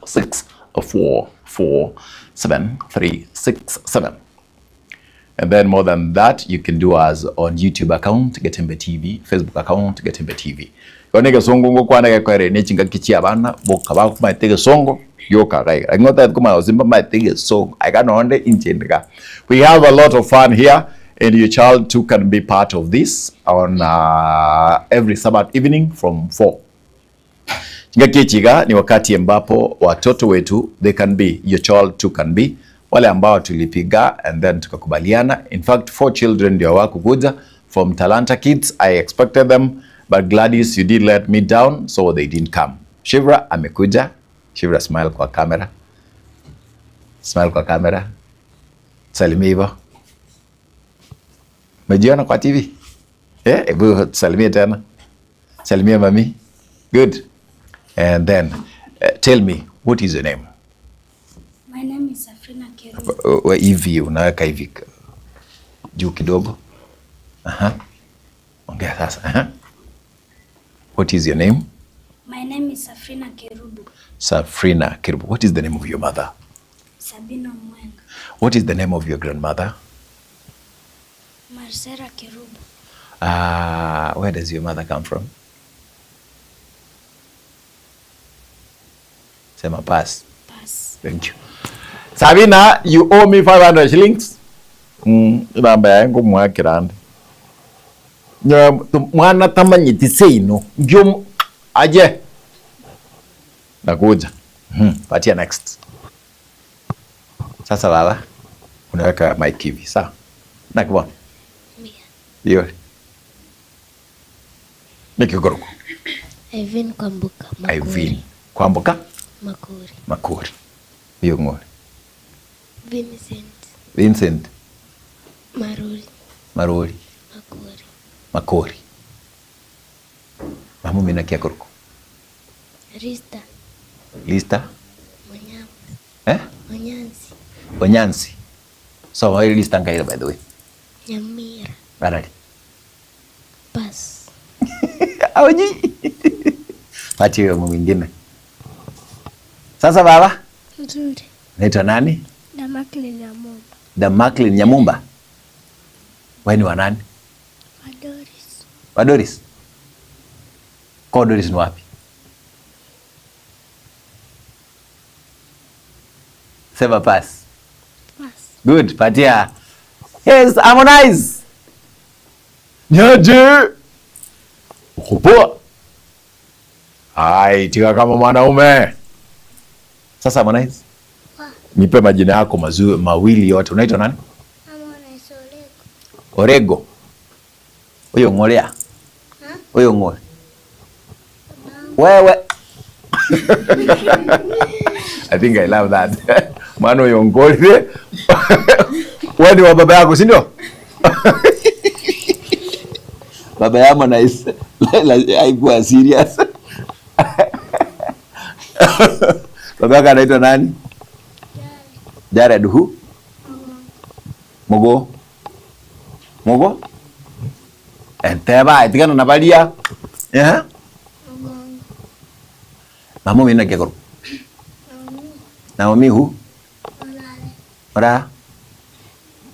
644 7367. And then more than that, you can do us on YouTube account, Getembe TV, Facebook account, Getembe TV. Igo negesongo ngokwana gekoere ne chingaki chia abana boka bakomaete egesongo gioka gaiga. Lakini otagete komanya gose mbamaete egesongo aiga nonde inche inde igaa. We have a lot of fun here and your child too can be part of this on every Sabbath evening from 4. Chingaki echi iga ni wakati ambapo watoto wetu they can be, your child too can be, wale ambao tulipiga and then tukakubaliana. In fact, 4 children ndio hawakukuja from Talanta Kids. I expected them but Gladys, you did let me down so they didn't come. Shivra amekuja. Shivra, smile kwa camera. Smile kwa camera. Salimia hivyo. Umejiona kwa TV? Hebu salimia tena. Salimia mami. Good. And then tell me, what is your name? My name is Safrina Kerubo. Hivi unaweka hivi juu kidogo. Aha. Ongea sasa. Aha. What is your name? My name is Safrina Kerubo. Safrina Kerubo. What is the name of your mother? Sabina Mwenga. What is the name of your grandmother? Marcela Kerubo. Where does your mother come from? Sema pass. Pass. Thank you. Sabina, you owe me 500 shillings. Namba yangu mwakirande. Mwana tamanyiti seino. Ndio aje. Nakuja. Patia next. Sasa baba, unaweka mic hivi, sawa? Nakubona. Ndio. Nikigoroko. Irene Kwamboka Makori. Irene Kwamboka Makori. Makori. Hiyo ngori. Vincent. Vincent. Maruri. Maruri. Makori. Makori. Mamu mina kia koroko. Rista. Lista. Monyama. Eh? Onyansi. Onyansi. So why Lista ngai by the way? Nyamira. Barari. Pass. Aoji. Pati hiyo mwingine. Sasa baba? Nzuri. Naitwa nani? Damaklin Nyamumba. Damaklin Nyamumba. Wewe ni wa nani? Wa Doris. Wa Doris? Kwa Doris ni wapi? Sema pass. Pass. Good, patia. Yes, Harmonize. Nyaje. Uko poa? Ai, tika kama mwanaume. Sasa Harmonize, nipe majina yako mazuri mawili yote. Unaitwa nani? Harmonize Orego. Orego. Huyo ngolea. Huyo ngole. Wewe. I think I love that. Mwana huyo ngole. Wewe ni wa baba yako, si ndio? Baba ya Harmonize haikuwa serious. Baba yako anaitwa nani? Jared. Jared who? Mogo. Mogo? Enteba, itikana na balia. Yeah? Mama mimi na kekoro. Naomi who? Ora.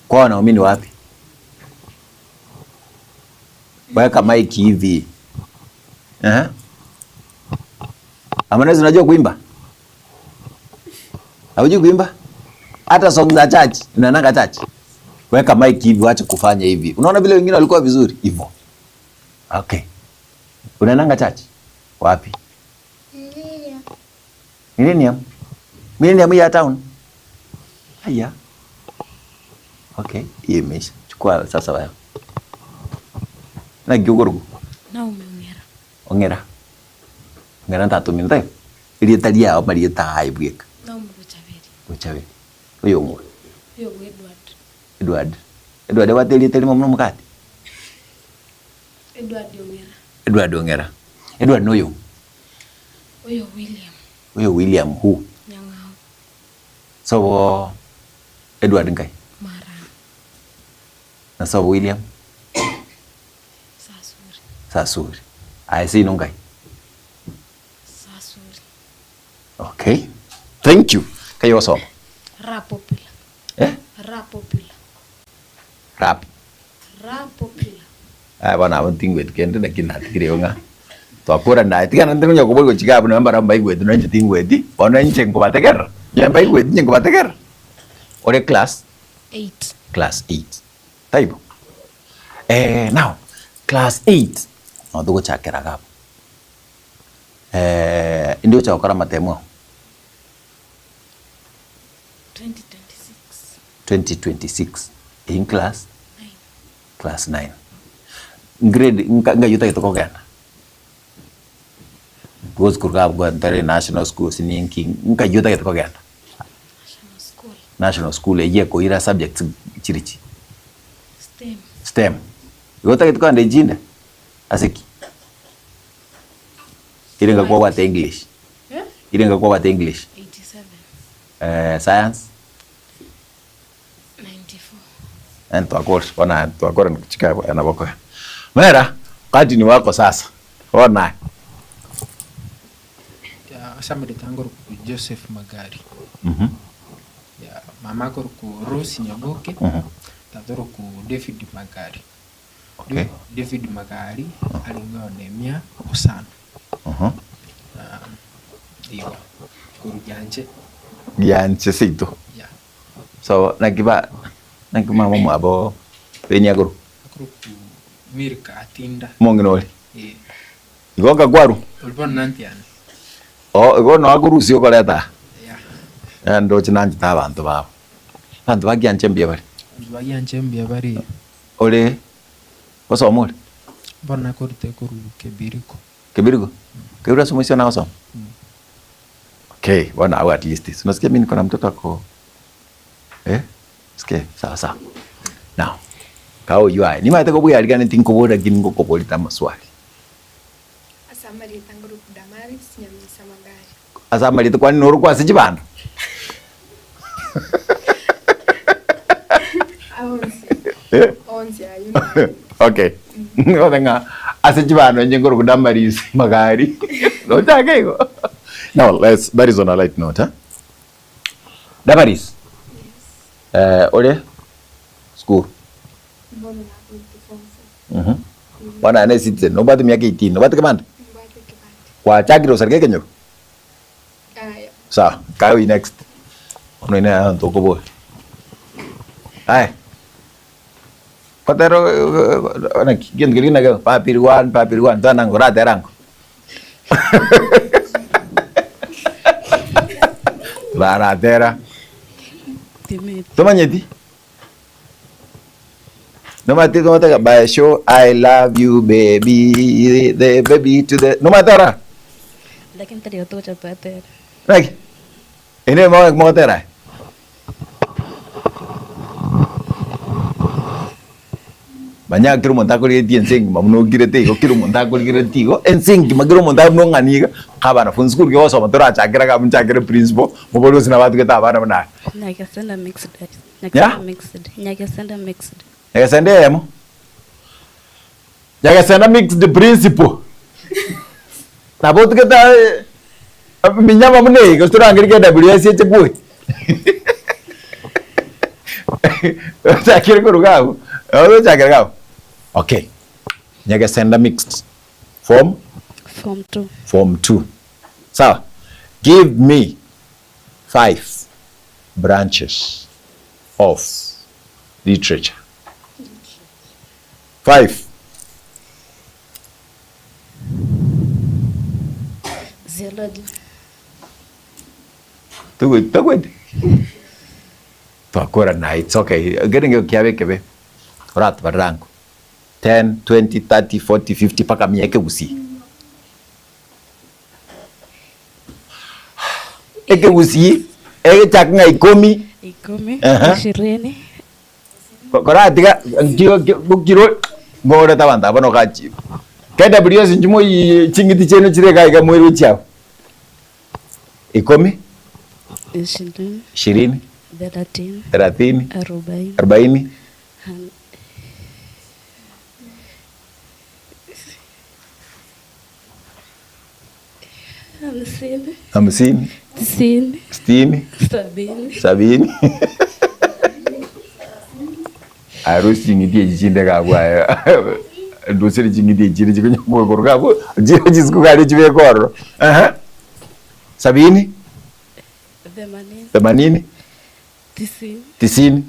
Kwa Naomi ni wapi? Weka mic hivi. Harmonize, unajua kuimba? Haujui kuimba? Hata song za church, unaananga church. Weka mic hivi, wacha kufanya hivi. Unaona vile wengine walikuwa vizuri hivyo. Okay. Unaananga church? Wapi? Millennium. Millennium. Millennium ya town. Haya. Okay, hiyo imeisha. Chukua sasa wewe. Na gyugurugu. Na umeongera. Ongera. Ongera ntatu minta. Ili talia au mali ta haibweka. Na umekuchaveri. Kuchaveri. Huyo mwe. Huyo Edward. Edward. Edward wateli teli mwa mkate. Edward Ongera. Edward Ongera. Edward no Huyo William. Huyo William who? Nyang'ao. So Edward ngai. Mara. Na so William? Sasuri. Sasuri. I see no ngai. Sasuri. Okay. Thank you. Kayo soma. Rap popular. Eh? Rap popular. Rap. Rap popular. Ah bwana abo tingwet kende lakini natigire nga. Twakora naye tigana ndikunya kubogo chikabu namba ramba igwet nanje tingweti ona nche ngobategera. Yamba igwet nche ngobategera. Ore class 8. Class 8. Taibo. Now class 8. No tugo chakera gabo. Ndio cha okara matemo. 2026. 2026 in class 9. Class 9. Grade nga yuta kitoko gana. Goes kurga go ntare national school sininki nga yuta kitoko gana. National school. National school ye ko ira subjects chirichi. STEM. STEM. Yuta kitoko ande jinda. Asiki. Irenga kwa what English. Yeah? Irenga kwa what English. 87. Science 94. And twakor ona twakor nikuchika na boko. Mera kati ni wako sasa. Ona. Ya asamere tangor ku Joseph Magari. Ya mama kor ku Rose Nyaboke. Tatoro ku David Magari. Okay. David Magari alingo nemia osana. Digo kurujanje. Yanche sito. Yeah. So nakiba nakima mama abo penya guru. Akuru ku Mirka atinda. Monginoli. Eh. Igoka gwaru. Ulibona nantiana. Oh, igo no aguru sio koleta. Yeah. Ndo chinanji ta bantu babo. Bantu bagianche mbia bari. Bagianche mbia bari. Ole. Osomole. Bona korite koru kebiriko. Kebiriko. Kebiriko somo sio na osoma. Okay, bwana au at least. Unasikia mimi niko na mtoto ako. Sikia, sawa sawa. Now, kao yuai. Ni maite kobuya aligane tinkobora gingo kobolita maswali. Asamari tanguru kudamari sinyamisa magari. Asamari kwani noru kwa sijibanda. Aonzi. Onzi ayu. Okay. Ngobenga asijibanda njengoro kudamari magari. No chake. Now let's, that is on a light note, huh? Damaris. Yes. Ole school. Mbona na form 4. Bwana ane citizen, nobody miaka 18, nobody kibande. Nobody kibande. Kwa chakiro sarike kenyo. Aya. Sawa, kawi next. Ono ina ntoko boy. Ai. Kotero ona kien kirina ga papir 1 papir 1 tanango raterango. Baratera. Tomanyeti. No mate no te by show I love you baby the baby to the no matara. Lakini tari oto chapatera. Right. Ene mo mo tera. Manya kiro monta ko ri ensing mamuno kirete ko kiro monta ko kirete ko ensing magiro monta no ngani ka bana fun school ke so motora chakira ka mun chakira principal mo bolo sina batu ke ta bana na Nyakasenda mixed. Nyakasenda mixed. Nyakasenda mixed. Nyakasenda emo. Nyakasenda mixed principal. Na botu ke ta minyama mune ko tora ngiri ke WSH chepui. Chakira ko rugao. Oh, chakira gao. Okay. Nyakasenda mixed. Form? Form 2. Form 2. So, give me 5 branches of literature. 5. Zoology. Too good. Twakora na it's okay. Getting your kiabe kebe. Rat barango. 10, 20, 30, 40, 50 paka mieke usi. Eke usi, eke chaknga ikomi. Ikomi, 20. Kora tiga kiro ngora tabanda bono kachi. KWS njumo chingiti chenu chireka ika mweru chao. Ikomi? 20. 20. 30. 30. 40. 40. 50. 50. Tisini. Sitini. Sabini. Sabini. Arusi ching'iti echi chinde kabwa ndusire ching'iti echi chire chikonyakukorwa kabwa chire chisukari chibeke ororo. Aha. Sabini. Themanini. Themanini. Tisini. Tisini.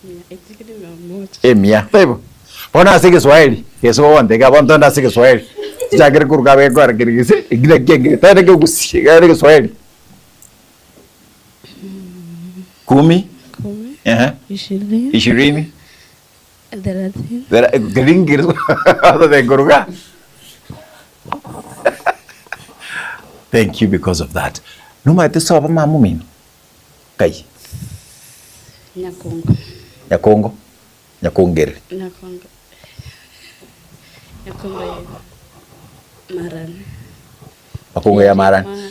Mia. Echikiri mia moja. Emia. Taibo. Bona ase Kiswahili. Yeso wonde ka bonto ase Kiswahili. Chakire kuruka be kwa kirigisi. Gila genge. Tare ke gusi. Gare Kiswahili. Kumi. Kumi. Aha. Ishirini. Ishirini. Thelathini. Gringir. Ata kuruka. Thank you because of that. Numa ete soba mamu mino. Kai. Nyakongo. Nyakongo. Nyakongere. Nyakongo. Nyakongo ya Marani. Makongo ya Marani.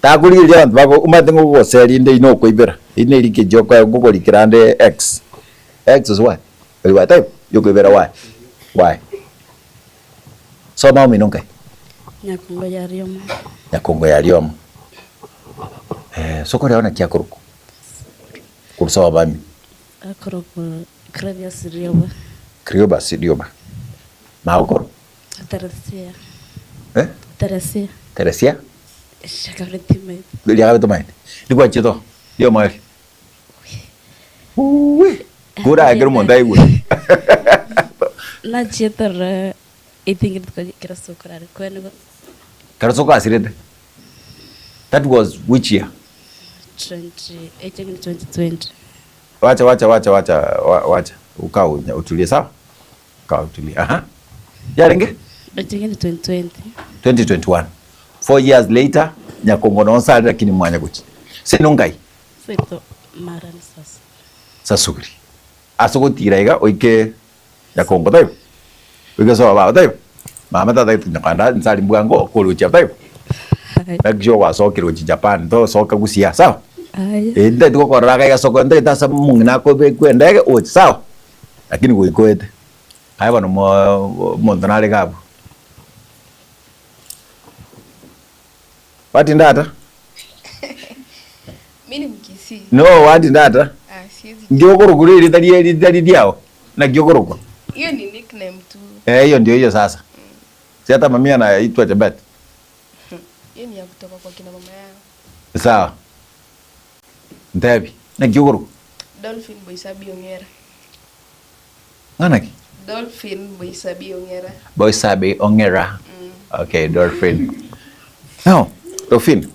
Takurigiria abantu bako umate ngogoseri inde ino koibera. Ine like joko ngokorikira ande X. X is what? What type? Yokoibera why? Why? So mamu mino kai. Nyakongo ya Riomo. Nyakongo ya Riomo. Soko ryaona kiakoruko. Kurusawa bami. Akoroko Krioba Rioba. Krioba Rioba. Maokoro. Teresia. Eh? Teresia. Teresia? Shakabetimait. Lyakabetimait. Likwa chito. Lio mwali. Uwe. Kura akero monta igwe. Na chito re itingit ko kirasoko rari kwene ko. Karasoko asirete. That was which year? 2020. Wacha wacha wacha wacha wacha. Ukao utulie sawa? Ukao utulie. Aha. Yarenge? 2020. 2021. 4 years later Nyakongo no sari lakini mwanya kuchi. Senongai. Seto marani sasa. Sasuri. Asoko tira iga oike Nyakongo tayo. Oike so ba tayo. Mama tata nyakanda nsali mbwango kolucha tayo. Nakjo wa so kiro Japan to so kagusia sawa. Ende tuko koraka iga soko ende tasa mungina ko be kwendege o sawa. Lakini goikoete. Haya bano mo montonale gabo. Wati ndata? Mimi ni Mkisii. No, wati ndata? Ah, siwezi. Ngiokoro kuri ritari ritari diao. Na ngiokoro. Hiyo ni nickname tu. Eh, hiyo ndio hiyo sasa. Si hata mami anaitwa Chebet. Hiyo ni ya kutoka kwa kina mama yao. Sawa. Ntebi. Na ngiokoro. Dolphin Boisabi Ongera. Ngana ki? Dolphin Boisabi Ongera. Boisabi Ongera. Mm. Okay, Dolphin. Now, Dolphin,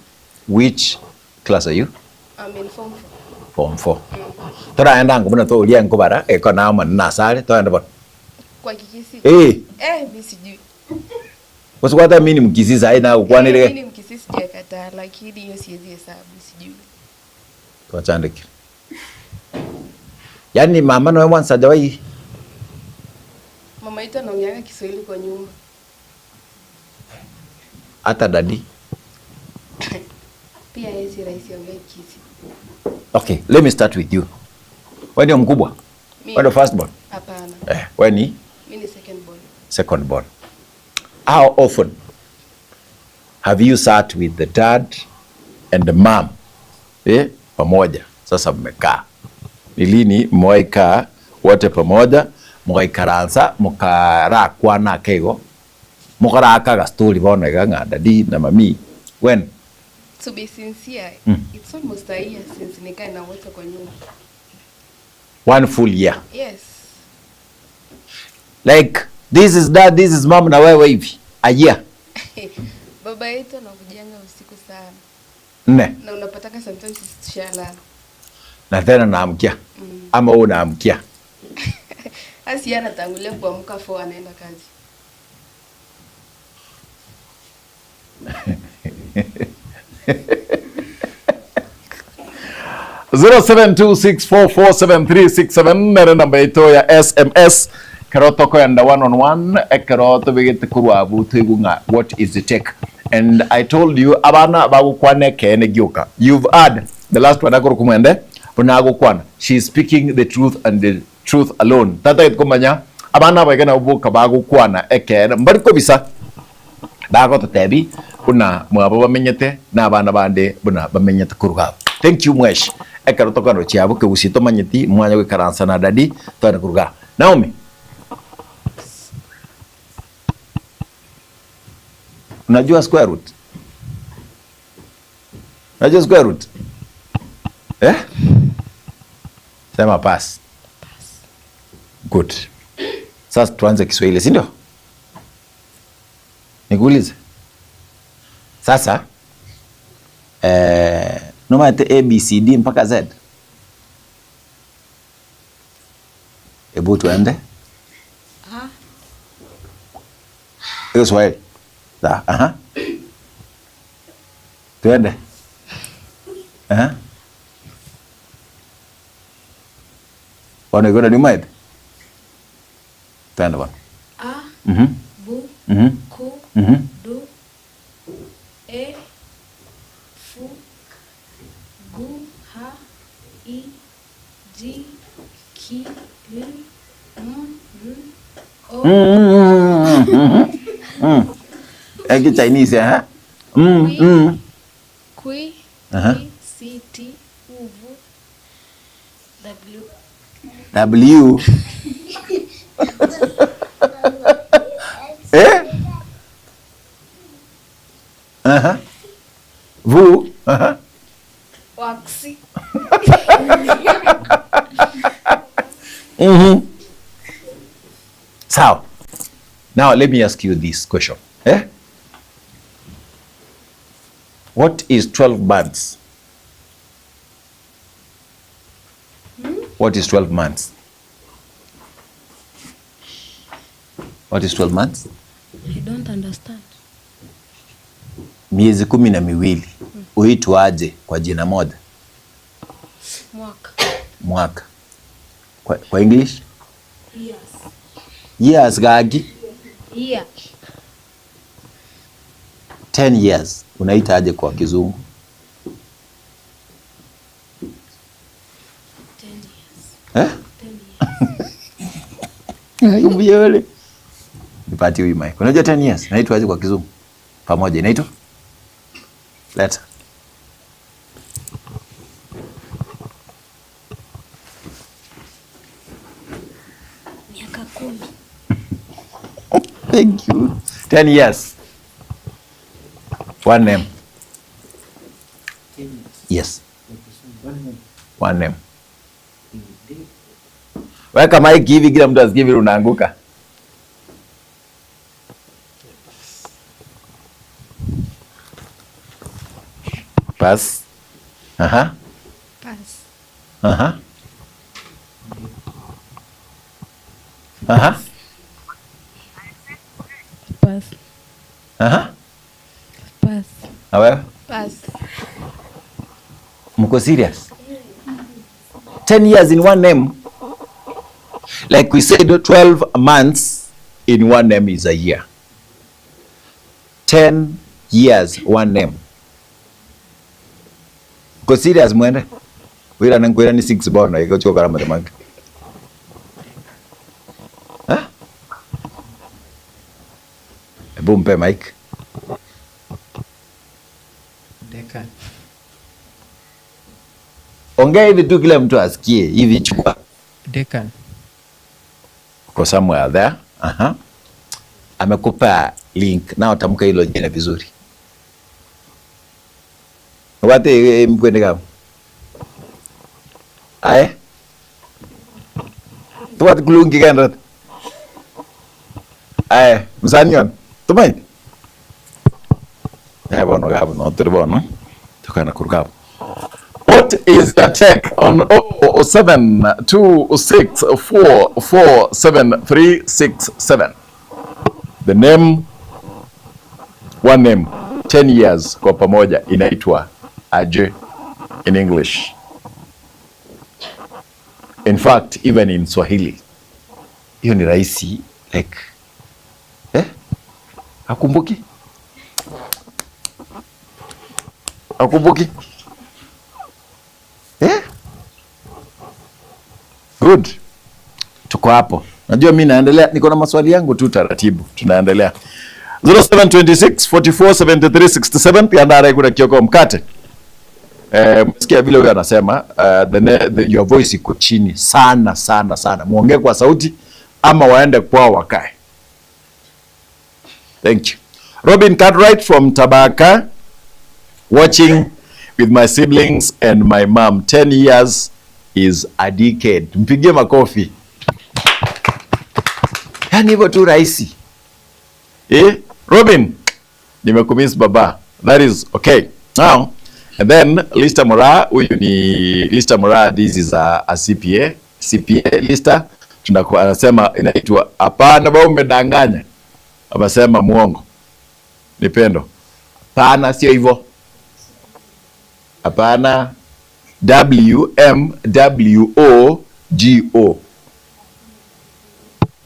which class are you? I'm in form 4. Form 4. Mm. Tora enda ngubuna to ulia ngubara eko na ama na sare to enda bon. Kwa Kikisii. Eh. Eh, mimi sijui. Usikwata mimi ni Mkisii sai na ukwanile. Mimi ni Mkisii sijakataa lakini hiyo siwezi hesabu sijui. Tuachandike. Yaani mama no mwansa jawai. Mama yetu anaongea Kiswahili kwa nyumba. Hata dadi. Pia yeye si rahisi ongea Kisii. Okay, let me start with you. Wewe ndio mkubwa? Wewe ndio first born? Hapana. Eh, wewe ni? Mimi ni second born. Second born. How often have you sat with the dad and the mom? Eh, pamoja. Sasa mmekaa. Ni lini mmewahi kaa wote pamoja, mkaikaransa, mkarakwana kego, mkaraka story bona ng'a dadi na mami. When? To be sincere, it's almost a year since nikae na wote kwa nyumba. One full year. Yes. Like this is dad, this is mom na wewe hivi. A year. Baba yetu anakujanga usiku sana. Nne. Na unapataka sometimes tushalala. Na tena naamkia. Ama wewe unaamkia. Asi anatangulia kuamka 4 anaenda kazi. 0726447367 nere namba ito ya SMS keroto koenda 1 on 1 ekeroto bigete kurwa butu igunga what is the take. And I told you abana bagukwane kene gyoka. You've heard the last one akoro kumwende bunagukwana. She is speaking the truth and the truth alone. Tata itkomanya abana bagena ubuka bagukwana ekene mbari kobisa bago tebi Buna mwabo bamenyete na abana bande buna bamenyete kuruga. Thank you mwesh. Ekero tokano chiabo kegusito manyeti mwanya gwikaransa na dadi twana kuruga. Naomi. Unajua square root? Unajua square root? Eh? Sema pass. Pass. Good. Sasa tuanze Kiswahili, si ndio? Nikuulize. Sasa noma A B C D mpaka Z. Ebu tuende. A. Hiyo Swahili. Sawa, aha. Tuende. Aha. Wana ikona ni maid. Tuende bwana. A. Mhm. B. Mhm. K. Mhm. D. E. F. G. H. I. J. K. L. M. N. O. Eki Chinese, eh? Q. Aha. P. C. T. U. V. W. W. Eh? Aha. V. Aha. Waxi. Mhm. So, now let me ask you this question. Eh? What is 12 months? What is 12 months? What is 12 months? I don't understand. Miezi 12 huitwaje kwa jina moja? Mwaka. Mwaka. Kwa English? Years. Years gagi? Year. 10 years. Unaita aje kwa kizungu? 10 years. Eh? 10 years. Ubiole. Nipatie huyu mic. Unajua 10 years inaitwa aje kwa kizungu? Pamoja inaitwa? Leta. Miaka 10. Thank you. 10 years. One name. 10 years. Yes. One name. One name. Weka mic hivi kila mtu asikie vile unaanguka. Pass. Aha. Pass. Aha. Aha. Pass. Aha. Pass. Na wewe? Pass. Mko serious? 10 years in one name. Like we said, 12 months in one name is a year. 10 years, one name. Mko serious mwende? Wira nankwira ni 6 bona, iko chuo karama tamanga. Ha? Ebu mpe mic. Dekan. Ongea hivi tu kila mtu asikie hivi, chukua. Dekan. Uko somewhere there. Aha. Amekupa link na utamka hilo jina vizuri. Wate mkwende kama. Aye. Tuwat kulungi kanrat. Aye, msanion. Tumai. Eh bono gabo no terbono. Tukana kurgabo. What is your take on 0726447367? The name, one name, 10 years kwa pamoja inaitwa aje in English? In fact, even in Swahili. Hiyo ni rahisi, like, eh? Hakumbuki? Hakumbuki? Eh? Good. Tuko hapo. Najua mimi naendelea, niko na maswali yangu tu taratibu. Tunaendelea. 0726 44 73 67 piandare kuna Kioko mkate. Msikia vile huyo anasema your voice iko chini sana sana sana. Muongee kwa sauti ama waende kwao wakae. Thank you. Robin Cartwright from Tabaka, watching with my siblings and my mom. 10 years is a decade. Mpigie makofi. Yani hivyo tu rahisi. Robin, nimekumiss baba. That is okay. Now, and then Lista Mora, huyu ni Lista Mora, this is a CPA. CPA Lista, tunakuwa anasema inaitwa hapana baba umedanganya. Amesema muongo. Ni Pendo. Hapana, sio hivyo. Hapana. W M W O G O.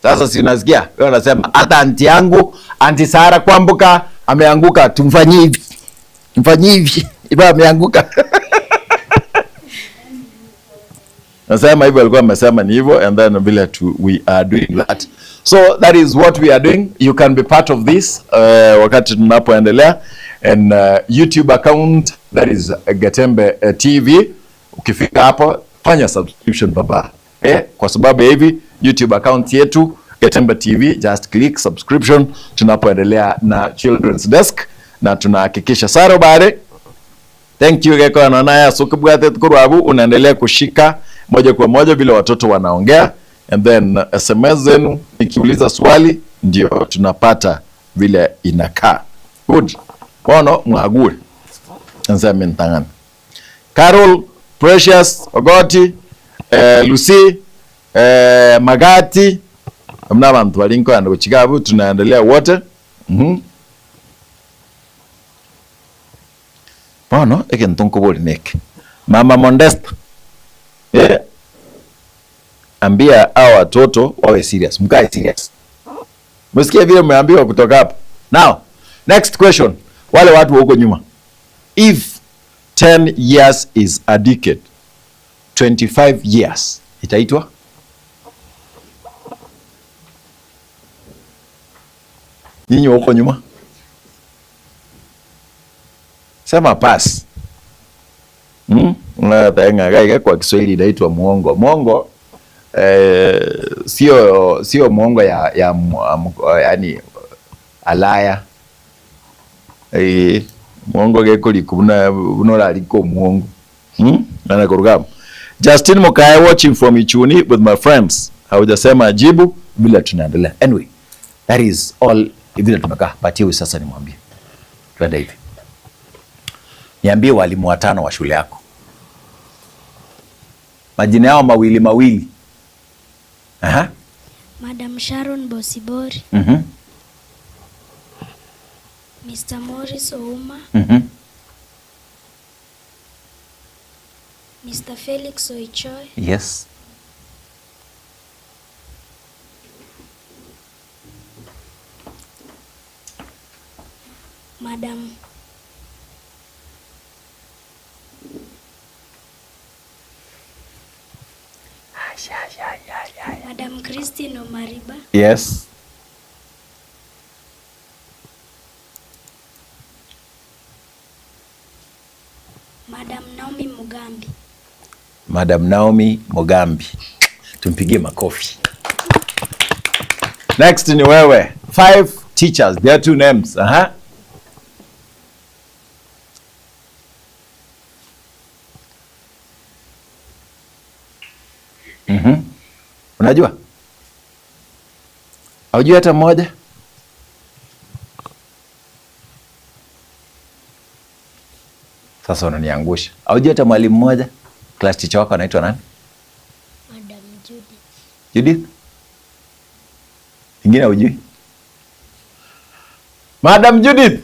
Sasa si unasikia? Wewe unasema hata anti yangu, anti Sara Kwambuka ameanguka, tumfanyie hivi. Tumfanyie hivi. Iba ameanguka. Nasema hivyo alikuwa amesema ni hivyo, and then vile tu we are doing that. So that is what we are doing. You can be part of this wakati tunapoendelea. And YouTube account, that is Getembe TV. Ukifika hapo fanya subscription baba. Kwa sababu hivi YouTube account yetu Getembe TV, just click subscription tunapoendelea na Children's Desk na tunahakikisha Saro Bare. Thank you Geko ananaya sukubwate tukuruabu unaendelea kushika moja kwa moja vile watoto wanaongea, and then SMS zenu nikiuliza swali ndio tunapata vile inakaa. Good. Kono mwague. Nzame ntangana. Carol, Precious, Ogoti, Lucy, Magati, mna bantu balinko ando chikabu tunaendelea wote. Bono ekentonko boli nek. Mama Mondesta. Ambia hao watoto wawe serious. Mkae serious. Msikie vile mmeambiwa kutoka hapa. Now, next question. Wale watu huko nyuma. If 10 years is a decade, 25 years itaitwa? Nyinyi huko nyuma? Sema pass. Kwa Kiswahili inaitwa muongo. Muongo sio muongo ya yani alaya. Muongo geko likuna unola liko muongo. Nana kurugamu. Justin Mokae watching from Ichuni with my friends. Haujasema jibu bila tunaendelea. Anyway, that is all vile tumekaa. Patie sasa nimwambie. Twende hivi. Niambie walimu watano wa shule yako. Majina yao mawili mawili. Aha. Madam Sharon Bosibori. Mr. Morris Ouma. Mr. Felix Oichoy. Yes. Madam Madam Christine Omariba. Yes. Madam Naomi Mugambi. Madam Naomi Mugambi. Tumpigie makofi. Next ni wewe. 5 teachers. There are 2 names. Aha. Unajua? Haujui hata mmoja? Sasa unaniangusha. Haujui hata mwalimu mmoja? Class teacher wako anaitwa nani? Madam Judith. Judith? Ingine haujui? Madam Judith.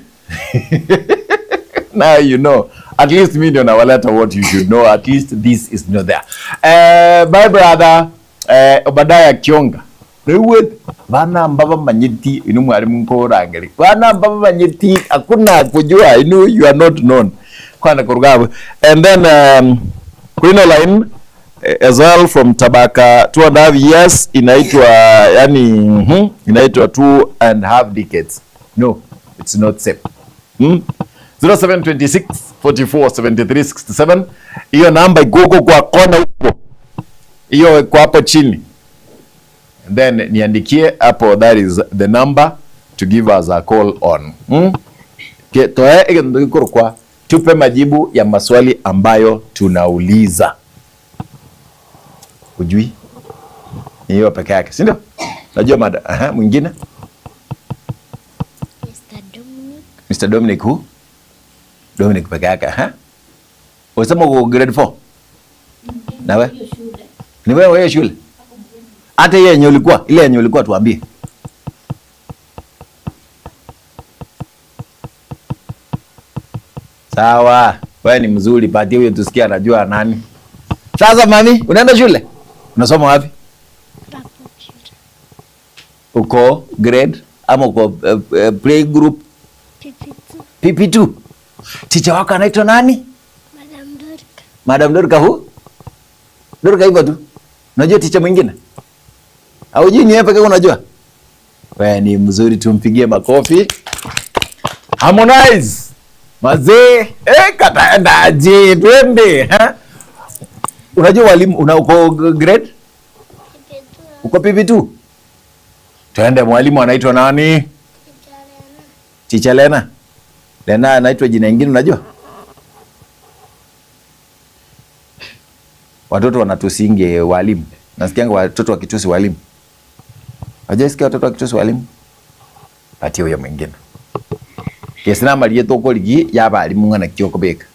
Now you know. At least me ndio nawaleta what you should know. At least this is not there. My brother Obadiah Kionga. Wewe bana mbaba manyiti inu mwalimu nkorangeli. Bana mbaba manyiti hakuna kujua inu you are not known. Kwana kurugabu. And then Queen Line as well from Tabaka 2.5 years inaitwa yani inaitwa 2.5 decades. No, it's not safe. 0726 44 73 67. Hiyo namba iko huko kwa kona huko. Hiyo iko hapo chini. And then niandikie hapo, that is the number to give us a call on. Toe kwa tupe majibu ya maswali ambayo tunauliza. Ujui? Ni hiyo peke yake, si ndio? Najua mada. Aha, mwingine? Mr. Dominic. Mr. Dominic who? Dominic peke yake, aha. Unasema uko grade 4? Na wewe? Ni wewe hiyo shule? Hata ile yenye ulikuwa, ile yenye ulikuwa tuambie. Sawa, wewe ni mzuri, patie huyo tusikie anajua nani. Sasa mami, unaenda shule? Unasoma wapi? Uko grade ama uko play group? PP2. PP2. Teacher wako anaitwa nani? Madam Dorka. Madam Dorka who? Dorka hivyo tu. Unajua teacher mwingine? Haujui ni yeye pekee unajua? Wewe ni mzuri, tumpigie makofi. Harmonize. Mazee, kataendaje? Twende, ha? Unajua walimu una uko grade? PP2. Uko PP2? Twende, mwalimu anaitwa nani? Teacher Lena. Teacher Lena. Lena anaitwa jina lingine unajua? Watoto wanatusinge walimu. Nasikianga watoto wakitusi walimu. Hajasikia watoto wakitusi walimu? Patia huyo mwingine. Kesina maliye toko ligi ya balimu ngana kioko beka.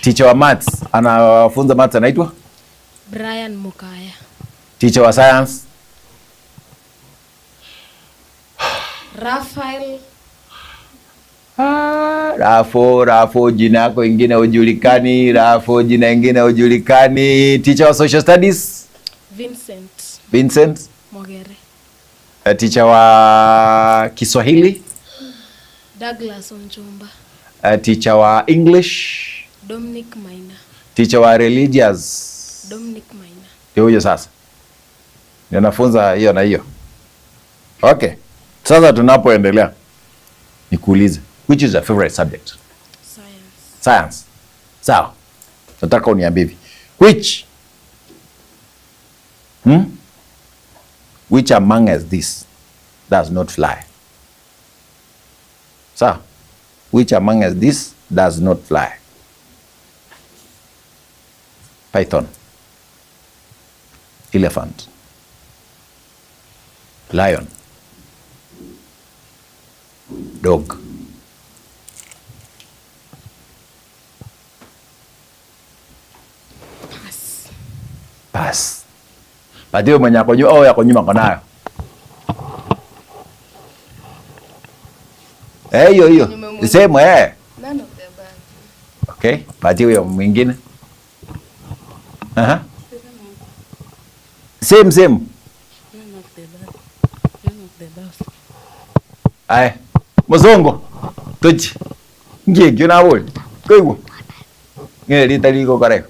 Teacher wa maths anafunza maths anaitwa? Brian Mukaya. Teacher wa science? Rafael. Rafo jina yako ingine hujulikani, Rafo jina ingine hujulikani. Teacher wa social studies? Vincent. Vincent Mogere. Teacher wa Kiswahili? Douglas Onjumba. Teacher wa English? Dominic Maina. Teacher wa religious? Dominic Maina. Ndio huyo sasa. Ndio nafunza hiyo na hiyo. Okay. Sasa tunapoendelea nikuulize, which is your favorite subject? Science. Science. Sawa. Nataka uniambie hivi. Which Which among us this does not fly? Sawa. Which among us this does not fly? Python. Elephant. Lion. Dog. Pass. Pass. Patie mwenye ako nyuma, oh, yako nyuma ako nayo. Hiyo hiyo. Same eh. None of the above. Okay, patie huyo mwingine. Aha. Same same. None of the above. None of the above. Aye. Muzungu. Tuchi. Ngie kyo na boli. Koiwo. Ngere ritari ko kare.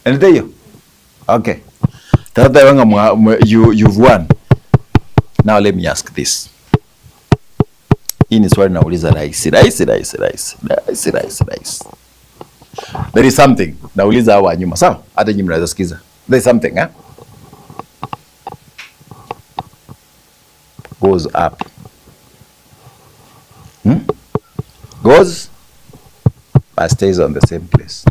Enite hiyo? Okay. Tata wanga you've won. Now let me ask this. Hii ni swali nauliza rahisi, rahisi, rahisi, rahisi. Rahisi, rahisi, rahisi. There is something nauliza hawa nyuma, sawa? Hata nyinyi mnaweza sikiza. There is something, eh? Goes up. Goes but stays on the same place.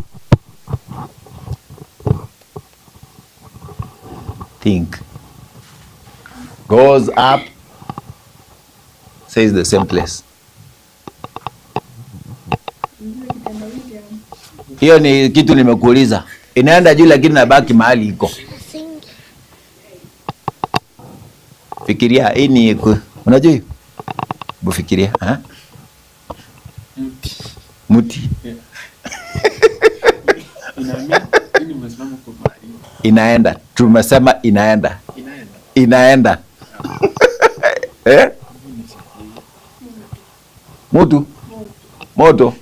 Think. Goes up, stays the same place. Hiyo ni kitu nimekuuliza. Inaenda juu lakini nabaki mahali iko. Fikiria, hii ni unajua hiyo? Bufikiria, ha? Mti. Mti. Yeah. Inaenda. Tumesema inaenda. Inaenda. Inaenda. Eh? Moto. Moto.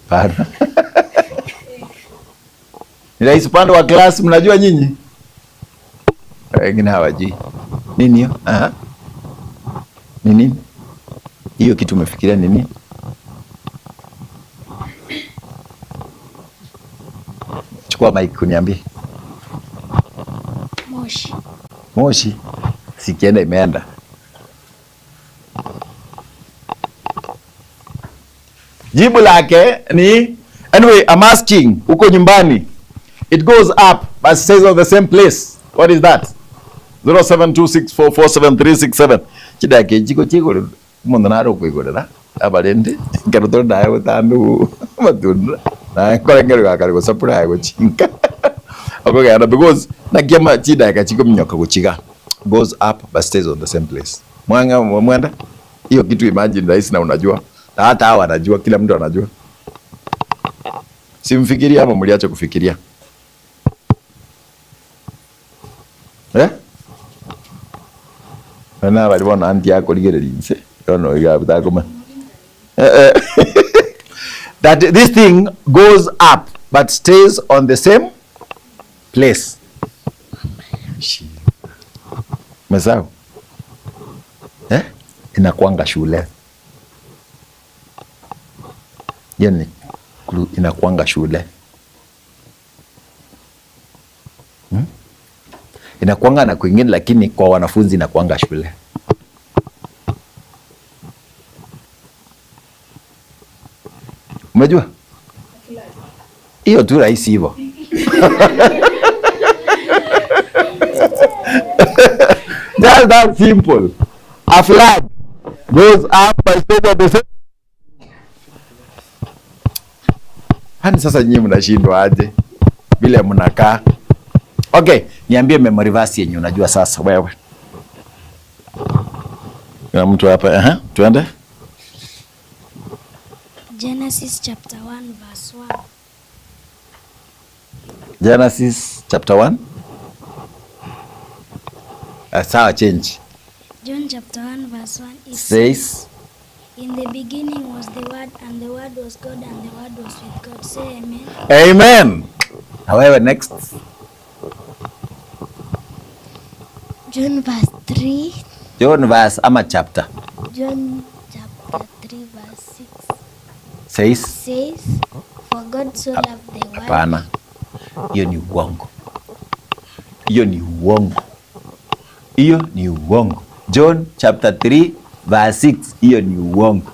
Pana. Ni rahisi upande wa class mnajua nyinyi? Wengine hawajui. Nini hiyo? Aha. Ni nini? Hiyo kitu umefikiria ni nini? Chukua mic uniambie. Moshi. Moshi. Sikienda imeenda. Jibu lake ni, anyway, I'm asking uko nyumbani. It goes up but stays on the same place. What is that? 0726447367. Chida ke chiko chiko mundu naro kuigurira abarende nkero ndaye gutambi matunda na kore ngero gakari gusapura guchinka okogenda because na kiama chida ka chiko mnyoka guchiga goes up but stays on the same place. Mwanga mwenda hiyo kitu imagine rahisi na unajua na hata hawa wanajua, kila mtu anajua. Simfikiria ama mliacha kufikiria? Eh? Bana bali bona anti yako ligerelinse. Don't know you. That this thing goes up but stays on the same place. Mesao. Eh? Inakuanga shule. Yani inakuanga shule. Inakuanga na kwingine lakini kwa wanafunzi inakuanga shule. Umejua? Hiyo tu rahisi hivyo. Just that simple. A flag goes up by state of the same. Hani sasa nyinyi mnashindwa aje? Bila mnakaa. Okay, niambie memory verse yenye unajua sasa wewe. Kuna mtu hapa, tuende. Genesis chapter 1 verse 1. Genesis chapter 1. Sawa, change. John chapter 1 verse 1 it says, in the beginning was the Word, and the Word was God, and the Word was with God. Say amen. Amen. However, next. John verse 3. John verse ama chapter. John chapter 3 verse 6. Says, for God so loved the world. Hapana. Hiyo ni uongo. Hiyo ni uongo. Hiyo ni uongo. John chapter 3 verse 6. Hiyo ni uongo.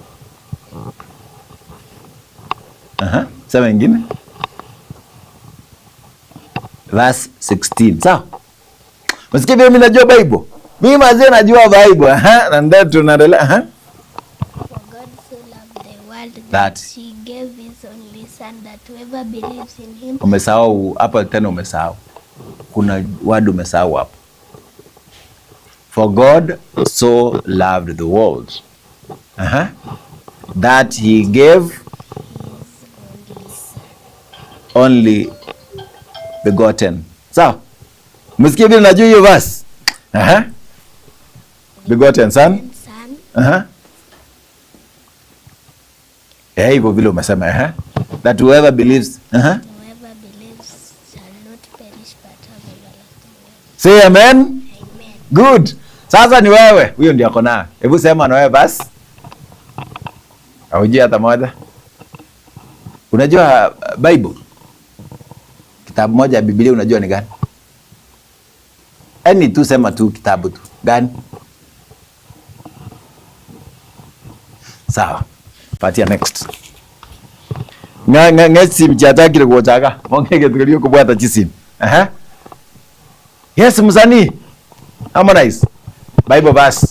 Sema ingine. Verse 16. Sawa? Msikie mimi najua Bible. Mimi mazee najua Bible. Na ndio tunaendelea. For God so loved the world that he gave his only son, that whoever believes in him. Umesahau hapa tena, umesahau. Kuna word umesahau hapo. For God so loved the world. That he gave only begotten. Sawa? Msikie vile najua hiyo verse. Begotten son. Hivyo vile umesema, That whoever believes, whoever believes shall not perish but have everlasting life. Say amen. Amen. Good. Sasa ni wewe, huyo ndiye ako nayo. Hebu sema na wewe basi. Haujui hata moja. Unajua Bible? Kitabu moja ya Biblia unajua ni gani? Yaani tu sema tu kitabu tu. Gani? Sawa. Patia next. Nga sim chatakire kuochaga. Mongege tukulio kubwata chisim. Yes, msanii. Harmonize. Bible verse.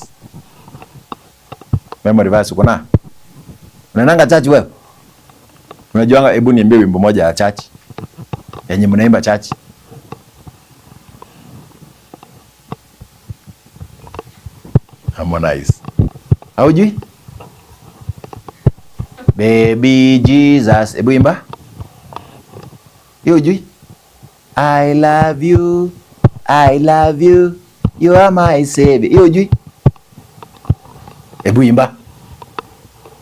Memory verse uko na? Unaendanga church wewe? Unajuanga, hebu niambie wimbo moja ya church. Yenye mnaimba church. Harmonize. Haujui? Baby Jesus, hebu imba. Hiyo hujui? I love you. I love you. You are my savior. Hiyo hujui? Hebu imba.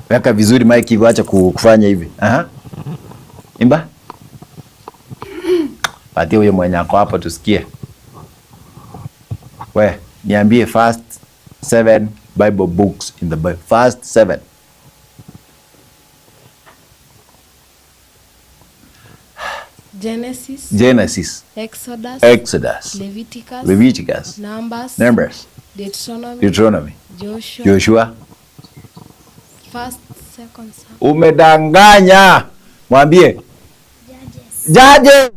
Weka vizuri mic hivi, acha kufanya hivi. Imba. Patia huyo mwenye ako hapo tusikie. We, niambie first 7 Bible books in the Bible. First 7. Genesis. Genesis. Exodus. Exodus. Leviticus. Leviticus. Numbers. Numbers. Deuteronomy. Deuteronomy. Joshua. Joshua. First, second Samuel. Umedanganya. Mwambie. Judges. Judges.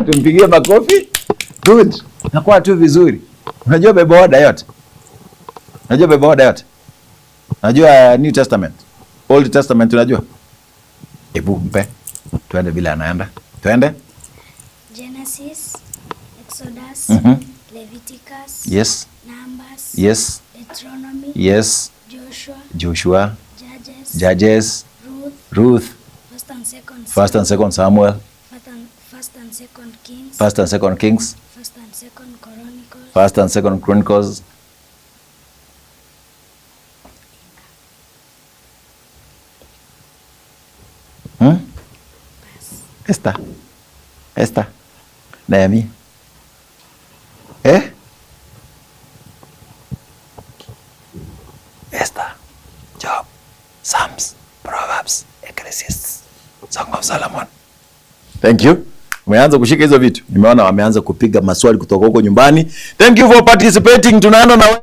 Tumpigie makofi. Good. Nakuwa tu vizuri. Unajua Bible order yote? Unajua Bible order yote? Unajua New Testament? Old Testament unajua? Ebu mpe. Tuende vile anaenda. Tuende. Genesis, Exodus, Leviticus, Yes. Numbers, Yes. Deuteronomy, Yes. Joshua, Joshua, Judges, Judges, Ruth, Ruth, First and Second, First and Second Samuel, First and Second Kings, First and Second Kings, First and Second Chronicles, First and Second Chronicles. Esther. Esther. Nehemia. Eh? Esther. Job. Psalms. Proverbs. Ecclesiastes. Song of Solomon. Thank you. Umeanza kushika hizo vitu. Nimeona wameanza kupiga maswali kutoka huko nyumbani. Thank you for participating. Tunaenda na wewe.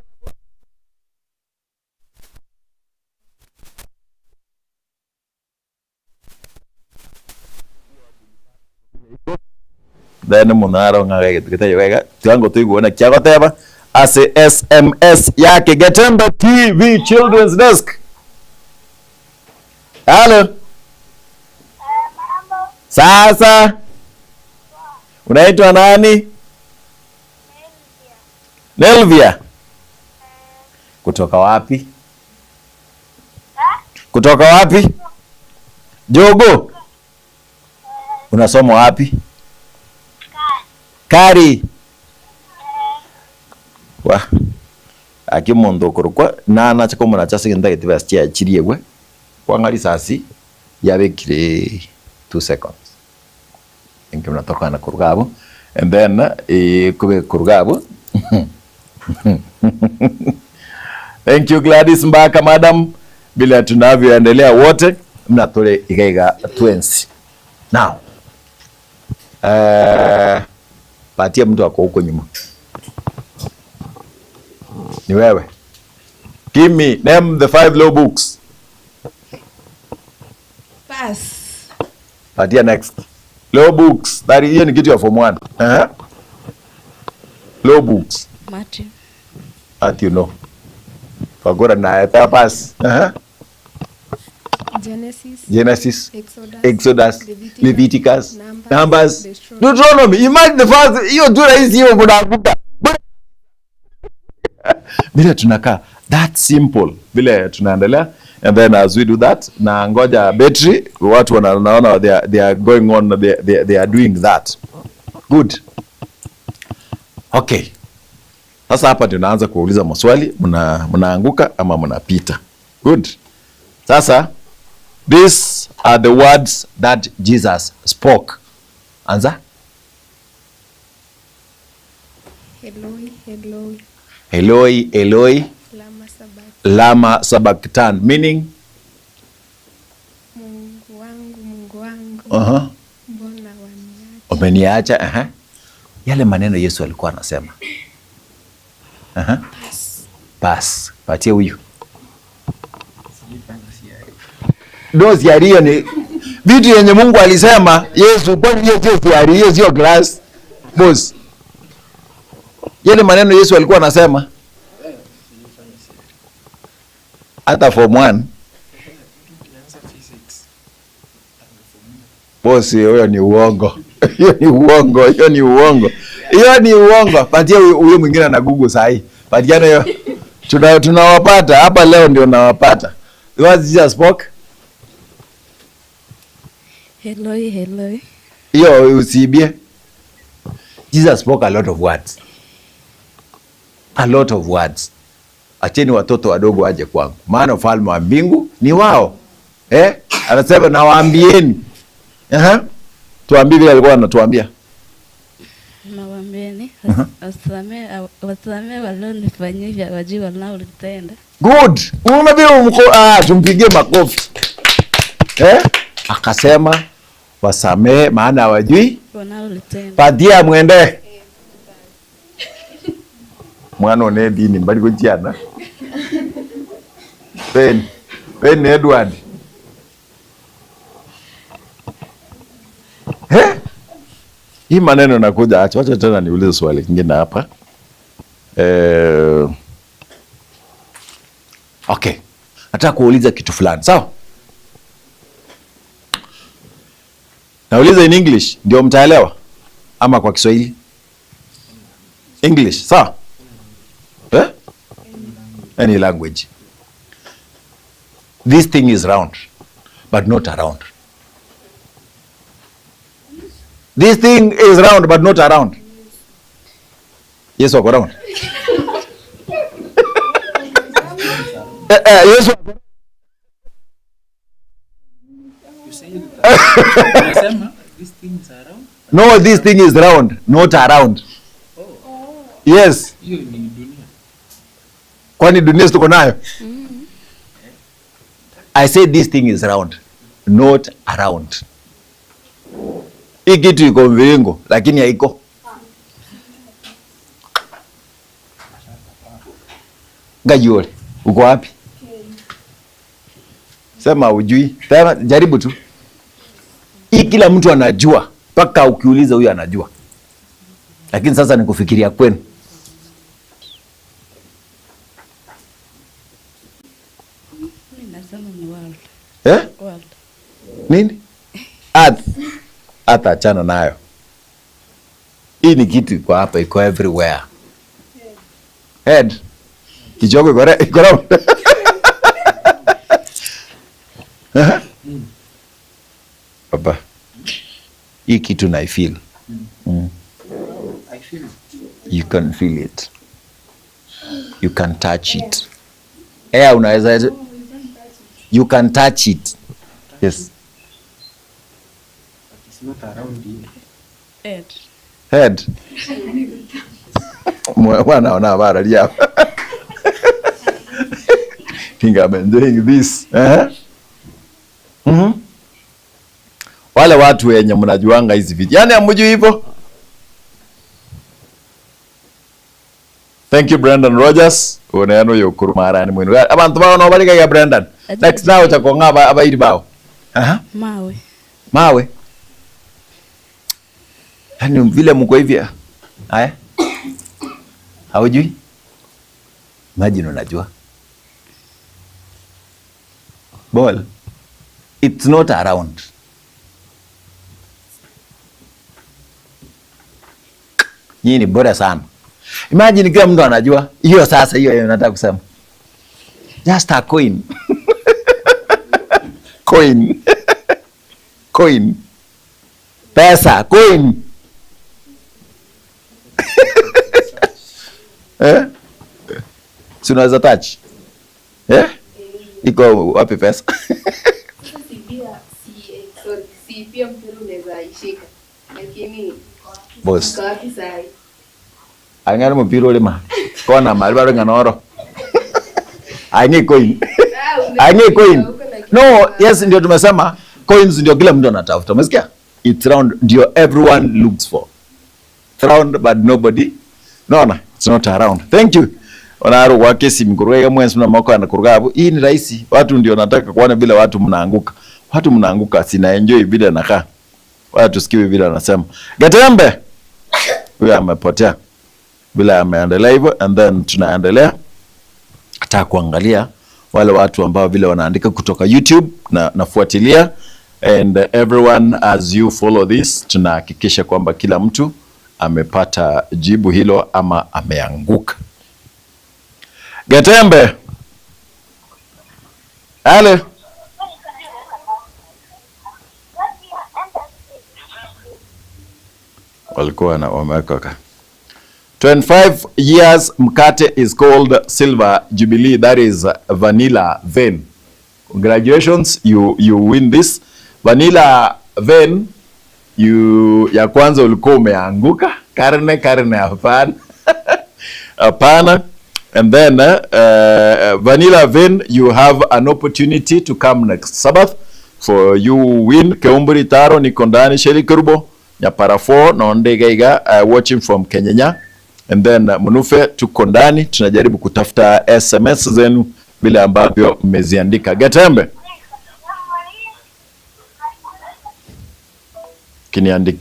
Then munaro ng'age gete wega tiango tuiguona kiagoteba ase SMS yake Getembe TV Children's Desk. Hello. Sasa unaitwa nani? Nelvia. Kutoka wapi? Kutoka wapi? Jogo. Unasoma wapi? Kari. Wa. Akimundu kurukwa nana chakomona chasigenda gitibastia chiriegwe. Kwangari sasi yabekire 2 seconds. Inke mnatoka na kurugabo and then kube kurugabo. Thank you Gladys Mbaka madam. Bila tunavyoendelea wote mnatole igaiga twins. Now. Patia mtu ako huko nyuma. Ni wewe. Give me name the 5 law books. Pass. Patia next. Law books. That hiyo ni kitu ya form 1. Law books. Matthew. That you know. Fagora na eta pass. Genesis. Genesis. Exodus. Exodus. Leviticus. Leviticus. Numbers. Deuteronomy. Deuteronomy. Imagine the first hiyo tu rahisi hiyo kunaanguka. Vile tunakaa that simple. Vile tunaendelea and then as we do that na ngoja battery watu wanaona they are going on they are doing that. Good. Okay. Sasa hapa tunaanza kuuliza maswali, mnaanguka ama mnapita. Good. Sasa these are the words that Jesus spoke. Anza. Eloi, Eloi. Eloi, Eloi. Lama sabachthani. Lama sabachthani. Meaning? Mungu wangu, Mungu wangu. Mbona waniacha? Umeniacha. Yale maneno Yesu alikuwa anasema. Pass. Pass. Patie huyu. Dozi ya hiyo ni vitu yenye Mungu alisema Yesu, kwani hiyo sio theory, hiyo sio class. Boss. Yale maneno Yesu alikuwa anasema. Hata form 1. Boss, hiyo ni uongo. Hiyo ni uongo, hiyo ni uongo. Hiyo ni uongo. Patia huyo mwingine na Google sahi. Patiana hiyo. Tunawapata hapa leo ndio nawapata. What Jesus spoke? Eloi, Eloi. Hiyo usiibie. Jesus spoke a lot of words. A lot of words. Acheni watoto wadogo waje kwangu, maana ufalme wa mbingu ni wao. Anasema nawaambieni. Tuambie vile alikuwa anatuambia. Nawaambieni Wasamee walionifanyia hivyo, wajui wanaolitenda. Good. Unaona vile tumpigie makofi. Eh? Akasema wasamee maana hawajui wanaolitenda. Patia mwende. Mwana one dini mbali kujiana. Ben Edward. Eh? Hii maneno nakuja, acha tena niulize swali kingine hapa. Okay. Nataka kuuliza kitu fulani, sawa? Nauliza in English ndio mtaelewa ama kwa Kiswahili? English, sawa? Eh? Any language. This thing is round but not around. This thing is round but not around. Yes, wako round. Yes, wako. You say that. This thing is around? No, this thing is round, not around. Oh. Yes. Hiyo ni dunia. Kwani dunia tuko nayo? I say this thing is round, not around. Hii kitu iko mviringo lakini haiko. Ngajole, uko wapi? Sema hujui. Tena jaribu tu. Hii kila mtu anajua, mpaka ukiuliza huyu anajua. Lakini sasa ni kufikiria kwenu. Mimi nasema ni world. Eh? World. Nini? Earth. Hata achana nayo. Hii ni kitu iko hapa, iko everywhere. Head. Kichwa iko round. Baba. Hii kitu na I feel. I feel it. You can feel it. You can touch it. Air unaweza, you can touch it. Yes. But it's not around here. Head. Head. Mwana ona bara lia. Think I'm enjoying this. Wale watu wenye mnajuanga hizi vitu. Yaani hamjui hivyo? Thank you Brandon Rogers. Unaano yokurumara ni mwinu. Abantu bao no balika ya Brandon. Next now utakonga abairi bao. Mawe. Mawe. Yaani vile mko hivi. Haya. Haujui? Imagine unajua. Ball. It's not around. Nyinyi ni bora sana. Imagine kila mtu anajua. Hiyo sasa hiyo nataka kusema. Just a coin. Coin. Coin. Pesa, coin. Eh? Si unaweza touch? Eh? Iko wapi pesa? Si pia mpira unaweza ishika. Lakini boss. Angana mpira ule ma. Kona mali bado nganoro. Aingi coin. Aingi coin. No, yes ndio tumesema coins ndio kila mtu anatafuta. Umesikia? It's round ndio everyone looks for. It's round but nobody. No, no, it's not around. Thank you. Onaro kwa kesi mkuruga mwenzi mna mako anakuruga hapo. Hii ni rahisi. Watu ndio nataka kuona bila watu mnaanguka. Watu mnaanguka, sina enjoy bila nakaa. Watu sikiwe bila anasema. Gatembe. Huyu amepotea. Bila ameendelea hivyo and then tunaendelea hata kuangalia wale watu ambao vile wanaandika kutoka YouTube na nafuatilia and everyone as you follow this tunahakikisha kwamba kila mtu amepata jibu hilo ama ameanguka. Gatembe. Ale. Walikuwa na wameweka 25 years mkate is called Silver Jubilee. That is Vanilla Vein. Congratulations, you win this. Vanilla Vein, you ya kwanza ulikuwa umeanguka. Karne karne, hapana. Hapana. And then Vanilla Vin, you have an opportunity to come next Sabbath. For you win Keumburi Taro Nikondani Sheli Kurbo Nyapara 4 Nonde Gaiga, watching from Kenya. And then Munufe tuko ndani, tunajaribu kutafuta SMS zenu vile ambavyo mmeziandika. Getembe,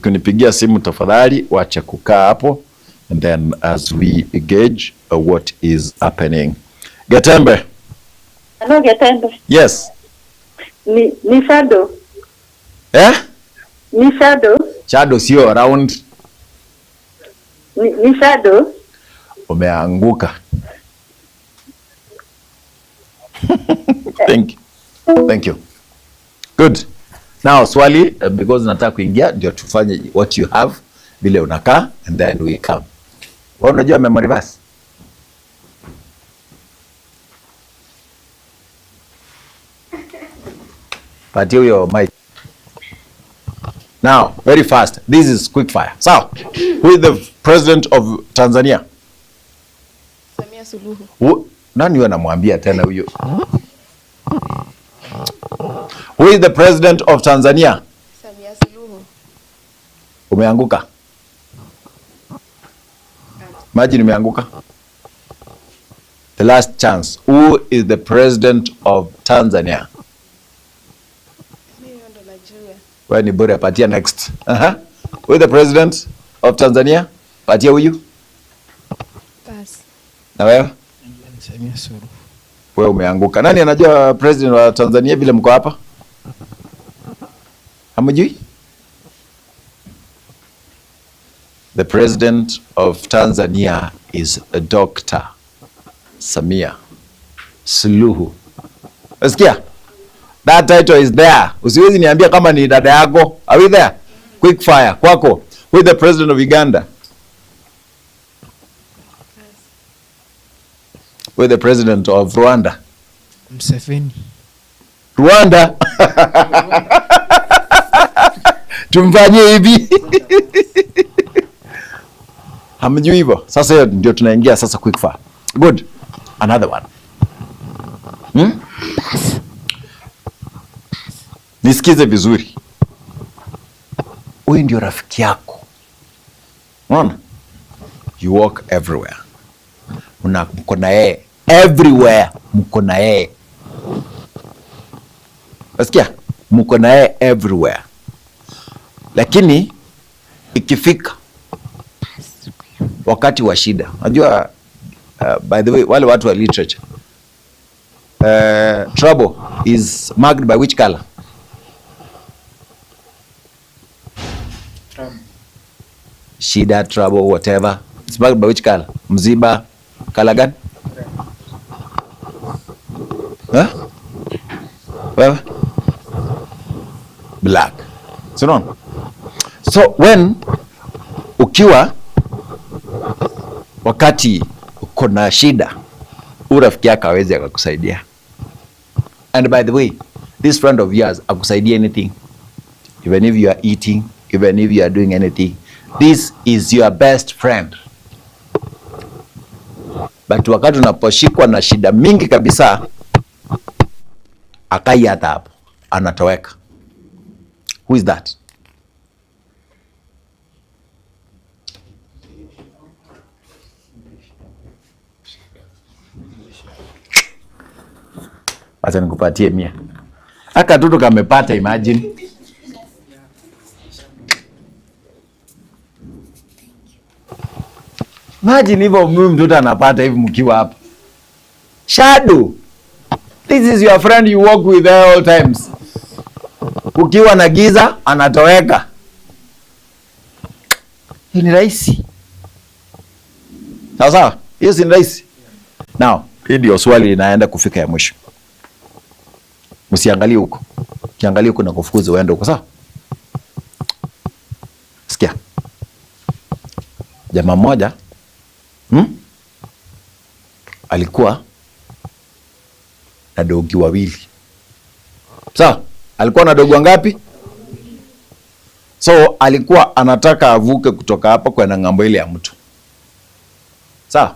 kunipigia simu tafadhali, wacha kukaa hapo, and then as we gauge what is happening. Getembe. Hello, Getembe. Yes. Ni Shadow. Eh? Ni Shadow. Shadow sio around. Ni Shadow. Umeanguka. Thank you. Thank you. Good. Now swali, because nataka kuingia ndio tufanye what you have vile unakaa, and then we come. Wewe unajua memory verse? Patia huyo mic. Now, very fast. This is quick fire. So, who is the president of Tanzania? Samia Suluhu. Nani huyo anamwambia tena huyo? Who is the president of Tanzania? Samia Suluhu. Umeanguka. Imagine umeanguka. The last chance. Who is the president of Tanzania? Mimi ndo najua. Wewe ni bora, patia next. Who is the president of Tanzania? Patia huyu. Pass. Na wewe? Samia Suluhu. Wewe umeanguka. Nani anajua president wa Tanzania vile mko hapa? Hamjui? The president of Tanzania is Dr. Samia Suluhu. Unasikia? That title is there. Usiwezi niambia kama ni dada yako. Are we there? Quick fire. Kwako. Who is the president of Uganda? Who is the president of Rwanda? Museveni. Rwanda. Tumfanyie hivi. Hamjui hivyo. Sasa hiyo ndio tunaingia sasa quick fire. Good. Another one. Nisikize vizuri. Huyu ndio rafiki yako. Unaona? You walk everywhere. Mko na yeye everywhere, mko na yeye. Unasikia? Mko na yeye everywhere. Lakini ikifika wakati wa shida, unajua, by the way, wale watu wa literature, trouble is marked by which color? Trouble. Shida, trouble, whatever. It's marked by which color? Mziba, color gani? Huh? Well, black. So on. So when ukiwa wakati uko na shida, urafiki yako hawezi akakusaidia. And by the way, this friend of yours akusaidia anything. Even if you are eating, even if you are doing anything, this is your best friend. But wakati unaposhikwa na shida mingi kabisa, akai hata hapo, anatoweka. Who is that? Acha nikupatie 100. Aka tutu kamepata, imagine. Imagine hivyo mimi mtoto anapata hivi mkiwa hapa. Shadow. This is your friend you walk with all times. Ukiwa na giza anatoweka. Hii ni rahisi. Sawa sawa? Hiyo si rahisi. Now, hii ndio swali inaenda kufika ya mwisho. Msiangalie huko. Ukiangalia huko na kufukuza uende huko, sawa? Sikia. Jamaa mmoja alikuwa na dogi wawili. Sawa? Alikuwa na dogi wangapi? So alikuwa anataka avuke kutoka hapa kwenda ng'ambo ile ya mto. Sawa?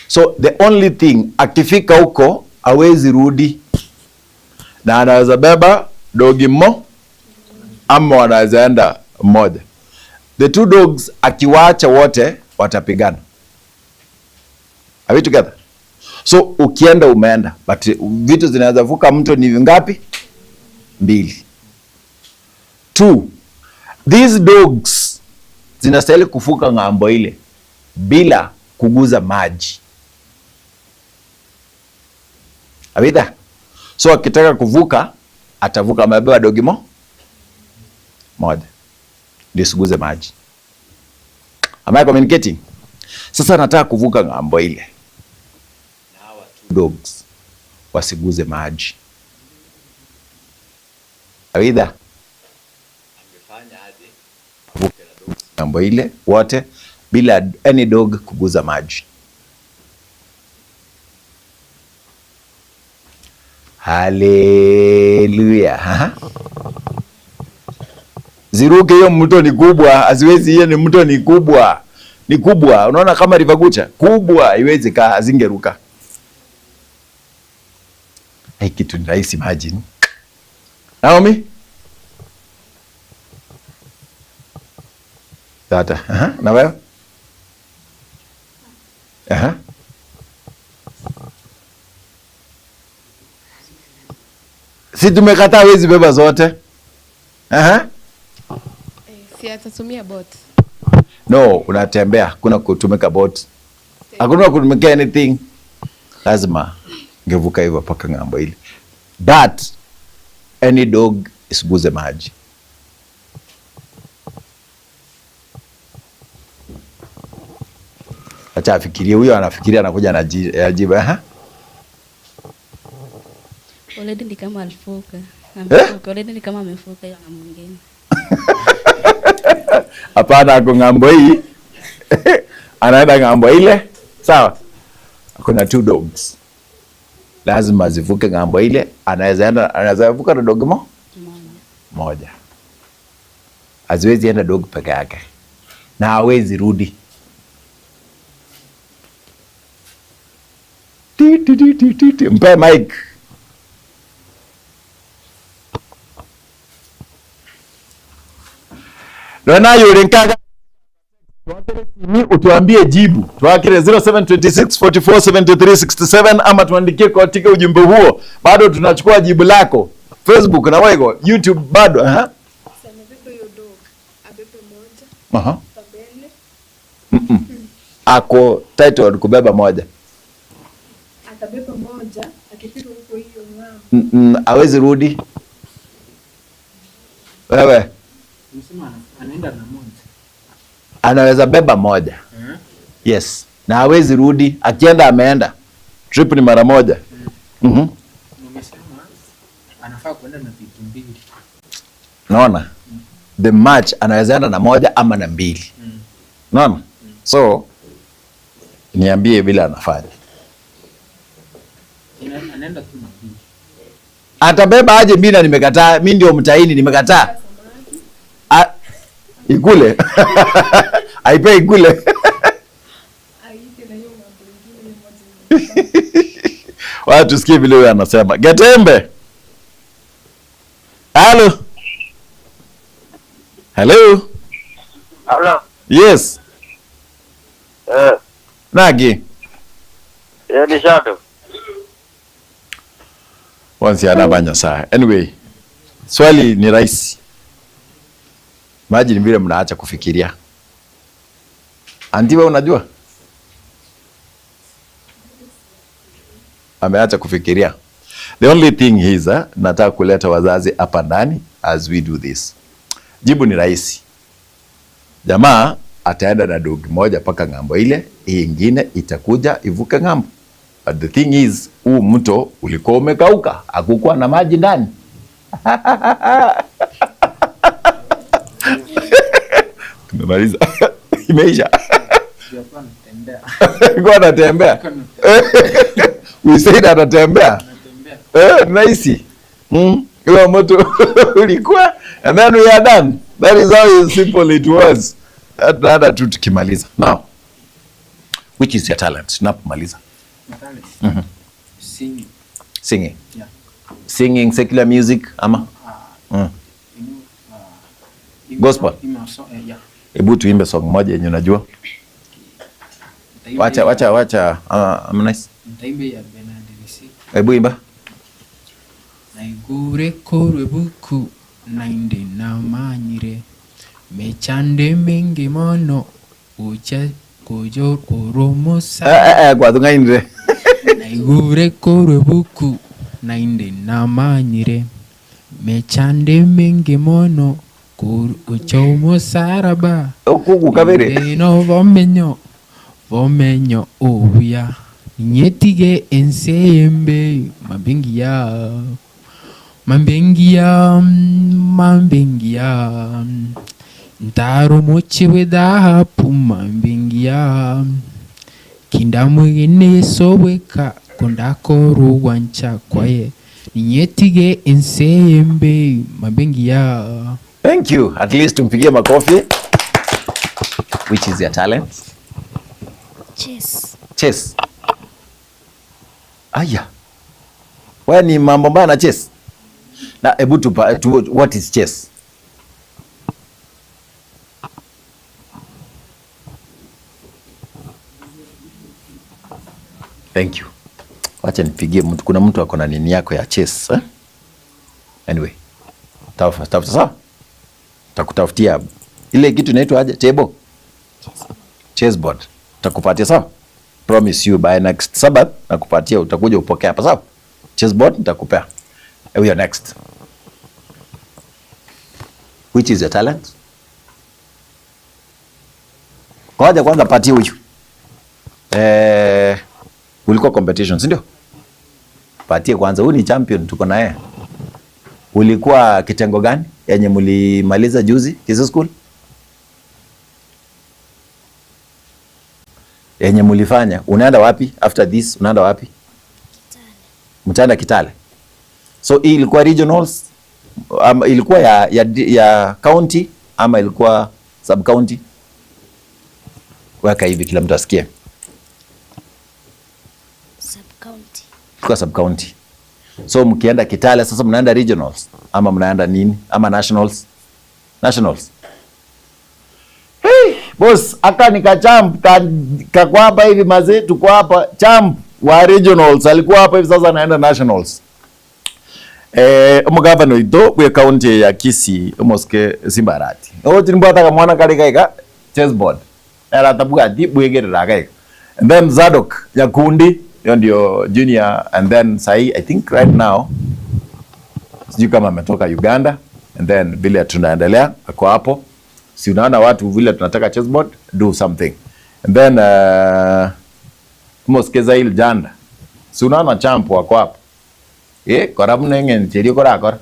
So the only thing, akifika huko hawezi rudi, na anaweza beba dogi mmo ama wanaweza enda mmoja. The two dogs akiwaacha wote watapigana. Are we together? So ukienda umeenda, but vitu zinaweza vuka mto ni vingapi? Mbili. Two, these dogs zinastahili kuvuka ng'ambo ile bila kuguza maji. Awida? So akitaka kuvuka atavuka amebeba dogi moja ndio isiguze maji. Am I communicating? Sasa nataka kuvuka ng'ambo ile na hawa two dogs wasiguze maji. Awida? Angefanya aje avuke na dogs ng'ambo ile wote bila any dog kuguza maji? Haleluya. Ziruke, hiyo mto ni kubwa, haziwezi. Hiyo ni mto ni kubwa. Ni kubwa. Unaona kama River Gucha? Kubwa, haiwezi kaa, hazingeruka. Hii kitu ni rahisi, imagine. Naomi? Tata. Aha. Na wewe? Aha. Si tumekataa hawezi beba zote. Aha. Si atatumia boat. No, unatembea, hakuna kutumika boat. Hakuna kutumika anything. Lazima ngevuka hivyo mpaka ng'ambo ile. But any dog isiguze maji. Acha afikirie, huyo anafikiria anakuja anajibu. Aha. Already ni kama alifuka. Amefuka. Already ni kama amefuka hiyo na mwingine. Hapana, ako ng'ambo hii. Anaenda ng'ambo ile. Sawa. Kuna two dogs. Lazima zivuke ng'ambo ile. Anaweza enda, anaweza vuka na dog moja. Haziwezi enda dog peke yake. Na hawezi rudi. Ti ti ti ti ti ti. Mpe mic. Lona yule nkaga ni utuambie jibu. Tuakire 0726 44 73 67 ama tuandikie katika ujumbe huo. Bado tunachukua jibu lako. Facebook na wego, YouTube bado. Aha. Aha. Ako title kubeba moja. Atabeba moja, akifika huko hiyo ng'ambo. Hawezi rudi. Wewe. Unasema anaenda na moja. Anaweza beba moja. Yes. Na hawezi rudi, akienda ameenda. Trip ni mara moja. Nimesema anafaa kuenda na vitu mbili. Naona? The match anaweza enda na moja ama na mbili. Naona? So niambie vile anafanya. Anaenda tu na mbili. Atabeba aje mimi na nimekataa, mimi ndio mtaini nimekataa. Ikule. Aipe ikule. Watu tusikie vile huyo anasema. Getembe. Hello. Hello. Hello. Yes. Nagi. Ni Shadow. Once anabanya saa. Anyway, swali ni rahisi. Imagine vile mnaacha kufikiria. Anti wewe unajua? Ameacha kufikiria. The only thing is, nataka kuleta wazazi hapa ndani as we do this. Jibu ni rahisi. Jamaa ataenda na dog moja paka ng'ambo ile, hii ingine itakuja ivuke ng'ambo. But the thing is, huu mto ulikuwa umekauka, hakukuwa na maji ndani. Tumemaliza. Imeisha. Alikuwa anatembea. We said anatembea. Nice. Hiyo moto ulikuwa, and then we are done. That is how simple it was. Hata tu tukimaliza. Now, which is your talent? Tunapomaliza. Talent. Singing. Singing. Yeah. Singing secular music ama? You know, Gospel. Yeah. Hebu tuimbe song moja yenye unajua. Wacha wacha wacha. I'm nice. Nitaimba ya Bernard Lisi. Hebu imba. Naigure korwe buku nainde namanyire mechande mingi mono ucha kujo koromosa. Gwathungainire. Naigure korwe buku nainde namanyire mechande mingi mono ucha omosaraba. Okugu kabere. No vomenyo vomenyo obuya nyetige ensembe mabingia mambengia mambengia ntaro mochiwe dhahapu mambengia kindamwene sobweka kondako ruwancha kwaye nyetige ensembe mambengia. Thank you. At least tumpigie makofi. Which is your talent? Chess. Chess. Aya. Wewe ni mambo mbaya na chess. Na hebu tu, what is chess? Thank you. Wacha nipigie mtu. Kuna mtu ako na nini yako ya chess, eh? Anyway. Tafuta sawa? Takutafutia ile kitu inaitwa aje? Table. Chessboard. Takupatia sawa? Promise you by next Sabbath nakupatia, utakuja upokea hapa sawa? Chessboard nitakupea. We are next. Which is your talent? Ngoja kwanza patie huyu. Ulikuwa competition, si ndio? Patie kwanza, huyu ni champion tuko na yeye. Ulikuwa kitengo gani yenye mlimaliza juzi Kisii School? Yenye mlifanya, unaenda wapi after this? Unaenda wapi? Kitale. Mtaenda Kitale. So hii ilikuwa regionals, ilikuwa ya county ama ilikuwa sub county? Weka hivi kila mtu asikie. Sub county. Ilikuwa sub county. So mkienda Kitale sasa mnaenda regionals ama mnaenda nini? Ama nationals? Nationals. Hey, boss, aka nika champ ka hapa hivi mazee, tuko hapa champ wa regionals alikuwa hapa hivi sasa anaenda nationals. Omugavana oito bwe county ya Kisii omoske Simbarati. Oti mbwata mwana kali kaika chessboard. Era tabugati bwegerera kaika. And then Zadok Nyakundi, hiyo ndio junior, and then sahi I think right now sijui kama ametoka Uganda, and then vile tunaendelea ako hapo. Si unaona watu vile tunataka chessboard, do something. And then Moske Zail Janda. Si unaona champ wako hapo. Kora mnenge ncherio kora kora.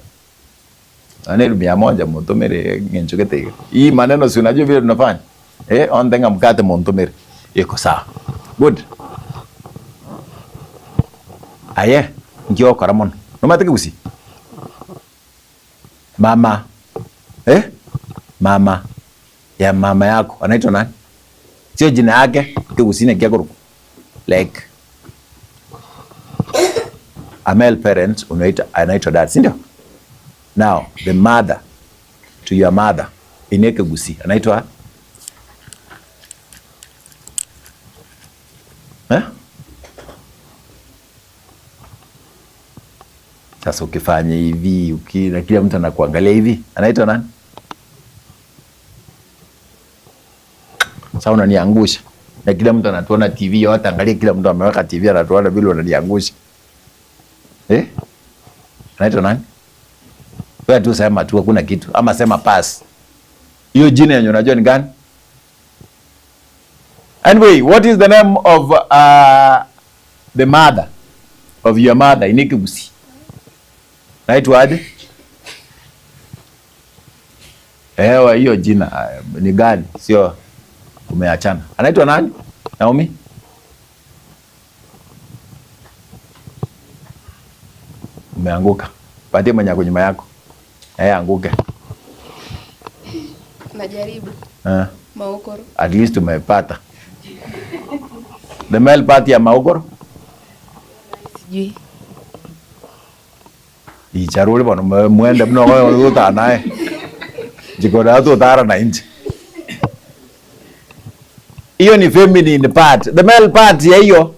Ane 100 mutumire ngencho gete. Hii maneno si unajua vile tunafanya. On tenga mkate mutumire. Iko sawa. Good. Aye, ngio kora mon. No matike gusi. Mama. Mama. Ya mama yako anaitwa nani? Sio jina yake, kigusine kiakoruku. Like a male parent unaita anaitwa dad, si ndio? Now, the mother to your mother ineke gusi anaitwa Sasa ukifanya hivi, na kila mtu anakuangalia hivi, anaitwa nani? Sasa unaniangusha. Na kila mtu anatuona TV yote, angalia kila mtu ameweka TV anatuona vile unaniangusha. Anaitwa nani? Wewe tu sema tu hakuna kitu ama sema pass. Hiyo jina yenye unajua ni gani? Anyway, what is the name of the mother of your mother in Ikigusi? Naitwa aje? Ewa hiyo jina ni gani? Sio umeachana. Anaitwa nani? Naomi? Umeanguka. Patie mwenye ako nyuma yako. Anguke. Najaribu. Maokoro. At least umepata. The male part ya maokoro? Sijui. Icharuri bwana mwende mno kwa uta naye. Jikora tu tara na inchi. Hiyo ni feminine part. The male part ya hiyo.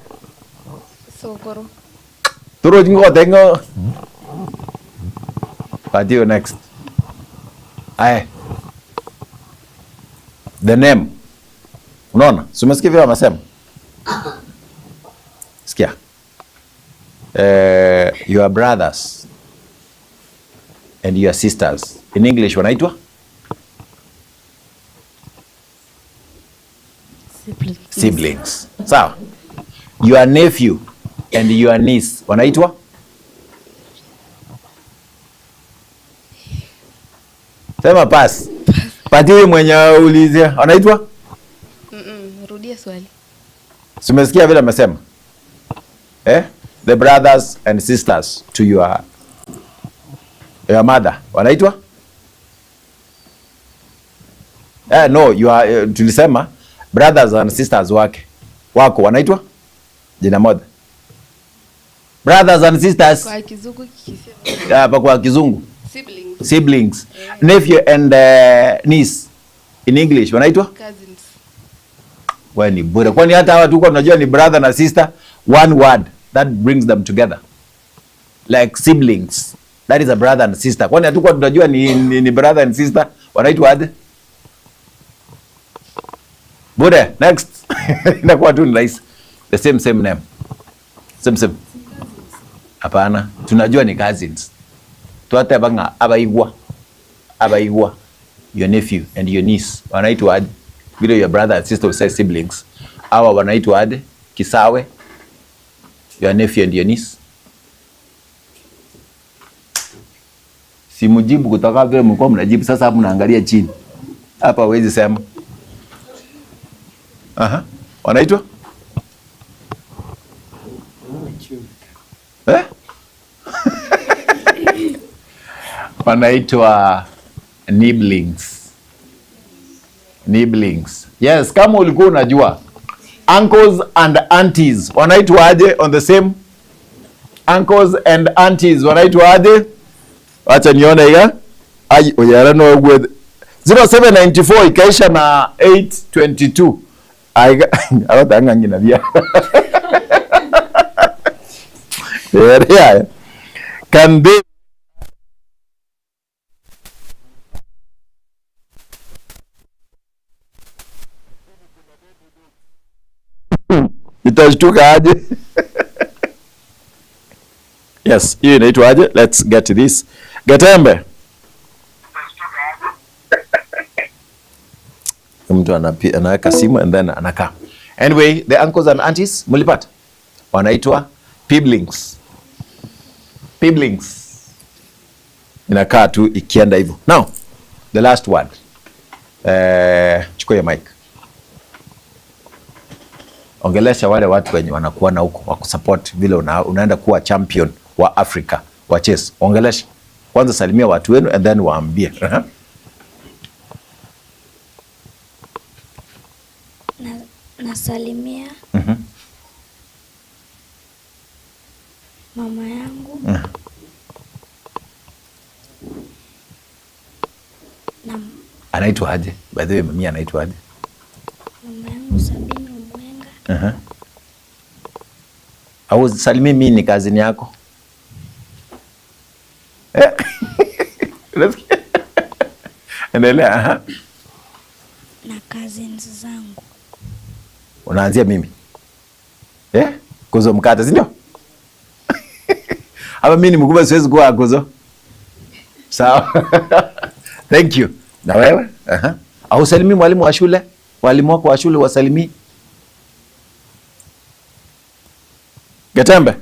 Sokoro. Turo jingo tengo. Patio next. Aye. The name. Unaona? Si umesikia vile wamesema? Sikia. Your brothers and your sisters. In English wanaitwa? Siblings. Siblings. Sawa. Your nephew and your niece wanaitwa? Sema pass. Patie mwenye ulizia. Wanaitwa? Rudia swali. Si umesikia vile amesema? Eh? The brothers and sisters to your mother. Wanaitwa? No, you are, tulisema brothers and sisters wake. Wako wanaitwa? Jina moja. Brothers and sisters. Kwa kizungu kikisema. Hapa kwa kizungu. Siblings. Siblings. Yeah. Nephew and niece in English wanaitwa? Cousins. Wewe ni bure. Kwani hata hawa tuko tunajua ni brother na sister, one word that brings them together. Like siblings. That is a brother and sister. Kwani hatuko tunajua ni brother and sister wanaitwa aje? Bure, next. Inakuwa tu ni rahisi. The same name. Same. Hapana, tunajua ni cousins. Tuate banga abaigwa. Abaigwa. Your nephew and your niece wanaitwa aje? Vile your brother and sister will say siblings. Hawa wanaitwa aje? Kisawe. Your nephew and your niece. Simujibu kutoka vile mlikuwa mnajibu, sasa hapo mnaangalia chini. Hapa huwezi sema. Aha. Wanaitwa? Eh? Wanaitwa nibblings. Nibblings. Yes, kama ulikuwa unajua. Uncles and aunties wanaitwa aje on the same? Uncles and aunties wanaitwa aje? Acha nione higa. Ai, oyara no ogwe. 0794 ikaisha na 822. Aiga, abatanga ngina bia. Yeah. Can they itashtuka aje? Yes, hiyo inaitwa aje? Let's get this. Getembe. Mtu anaweka simu and then anakaa. Anyway, the uncles and aunties mlipata? Wanaitwa siblings. Siblings. Inakaa tu ikienda hivyo. Now, the last word. Chukua ya mic. Ongelesha wale watu wenye wanakuwa na huko wakusupport vile unaenda kuwa champion wa Afrika wa chess. Ongelesha. Kwanza salimia watu wenu and then waambie. Nasalimia mama yangu na anaitwa aje? By the way, mami anaitwa aje? Mama yangu Sabini Mwenga. Au salimii mimi ni kazini yako? Endelea. Na cousins zangu. Unaanzia mimi? Eh? Kuzo mkate, si ndio? Hapa mimi ni mkubwa siwezi kuwa kuzo. Sawa. Thank you. Na wewe? Au salimii mwalimu wa shule? Walimu wako wa shule wasalimii? Getembe.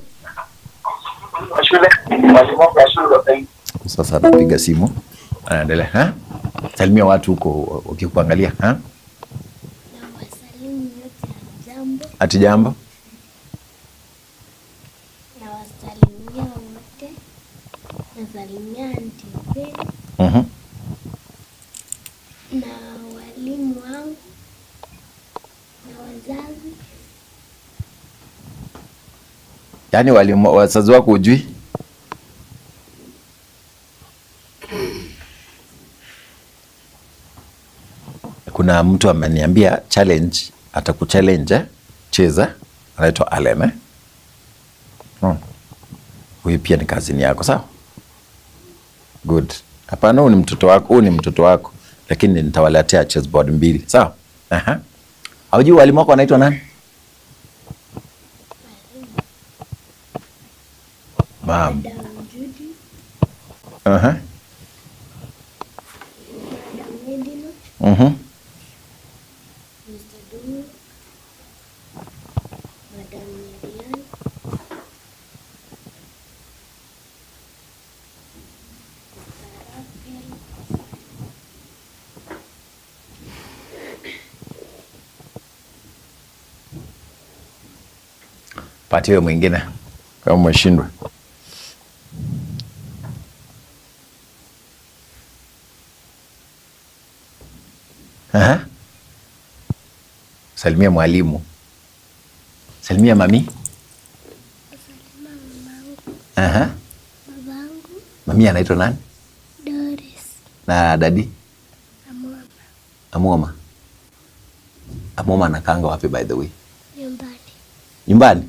Sasa anapiga simu. Anaendelea, ha? Salimia watu huko ukikuangalia, ha? Na wasalimu wote jambo. Ati jambo? Na wasalimia wote. Nasalimia auntie Pei. Na walimu wangu na wazazi. Yaani walimu, wazazi wako hujui? Kuna mtu ameniambia challenge, atakuchallenge eh? Cheza, anaitwa Allen eh? Huyu pia ni kazini yako, sawa? Good. Hapana, huyu ni mtoto wako, huyu ni mtoto wako, lakini nitawaletea chessboard mbili, sawa? Aha. Haujui walimu wako wanaitwa nani? Ma'am. Madam Judy, Aha. Madam Medina, Mr. Dominic, Madam Marian, Mr. Raphael, Patie mwingine kama umeshindwa. Aha. Salimia mwalimu. Salimia mami. Salima mamangu, Aha. babangu, Mami anaitwa nani? Doris, Na dadi? Amoma, Amoma. Amoma anakaanga wapi by the way? Nyumbani. Nyumbani.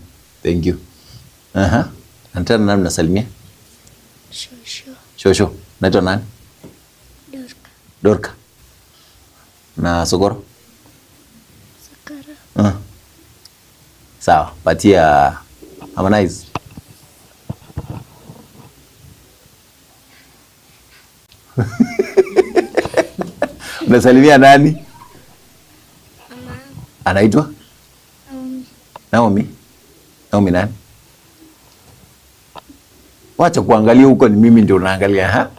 Thank you. Aha. Na tena nani mnasalimia? Shosho, Shosho. Naitwa nani? Dorka, Dorka. Na Sokoro? Sakara, Sawa, patia Harmonize. Unasalimia nani? Mama, Anaitwa? Naomi. Naomi nani? Wacha kuangalia huko, ni mimi ndio unaangalia ha?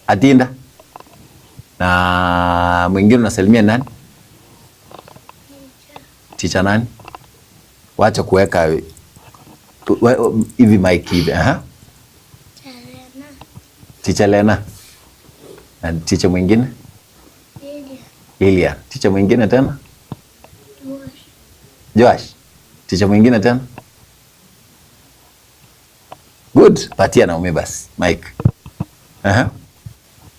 Atinda. Na mwingine unasalimia nani? Ticha nani? Wacha kuweka hivi mic hivi, aha. Charena, Ticha Lena. Na ticha mwingine? Lilia, Lilian. Ticha mwingine tena? Josh, Joash. Ticha mwingine tena? Good. Patia Naomi basi. Mike. Aha.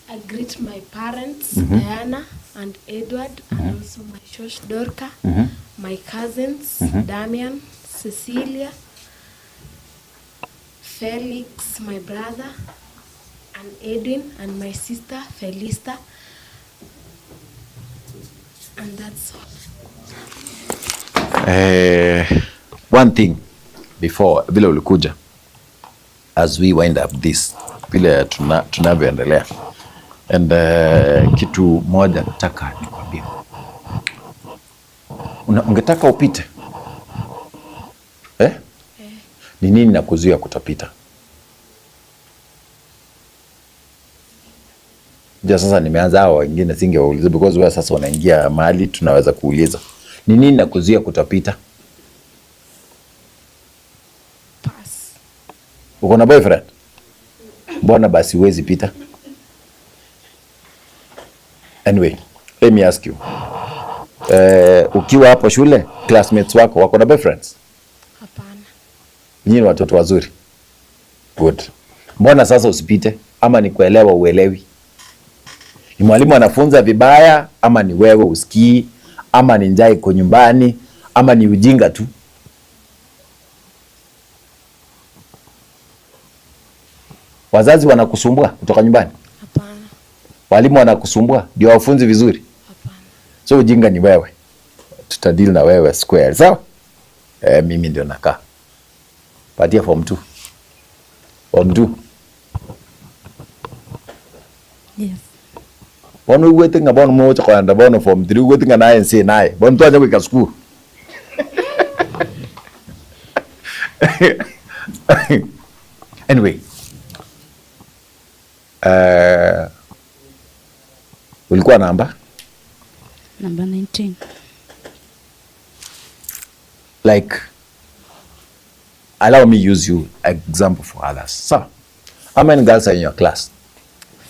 I greet my parents, Diana and Edward, and also my shosh Dorka, my cousins, Damian, Cecilia, Felix, my brother, and Edwin, and my sister, Felista. And that's all. One thing before vile ulikuja, as we wind up this, vile tunavyoendelea, and kitu moja nataka nikwambie, ungetaka upite eh? Ni nini nakuzuia kutopita? Ja, sasa nimeanza, hao wengine singewauliza because wewe sasa unaingia mahali tunaweza kuuliza. Ni nini nakuzuia kutopita? Pass. Uko na boyfriend? Mbona basi huwezi pita? Anyway, let me ask you. Ukiwa hapo shule, classmates wako wako na boyfriends? Hapana. Nyinyi ni watoto wazuri. Good. Mbona sasa usipite? Ama ni kuelewa uelewi? Ni mwalimu anafunza vibaya, ama ni wewe usikii, ama ni njaa iko nyumbani, ama ni ujinga tu? Wazazi wanakusumbua kutoka nyumbani? Hapana. Walimu wanakusumbua ndio wafunzi vizuri? Hapana. So ujinga ni wewe. Tutadeal na wewe square, sawa? Mimi ndio nakaa. Patia form 2. Form 2. Yes. Bono ugwete nga bono mocha kwanda bono form 3 ugwete nga naye nsi naye. Bono twaja kwika school. Anyway. Ulikuwa namba? Number 19. Like, allow me use you example for others. So, how many girls are in your class?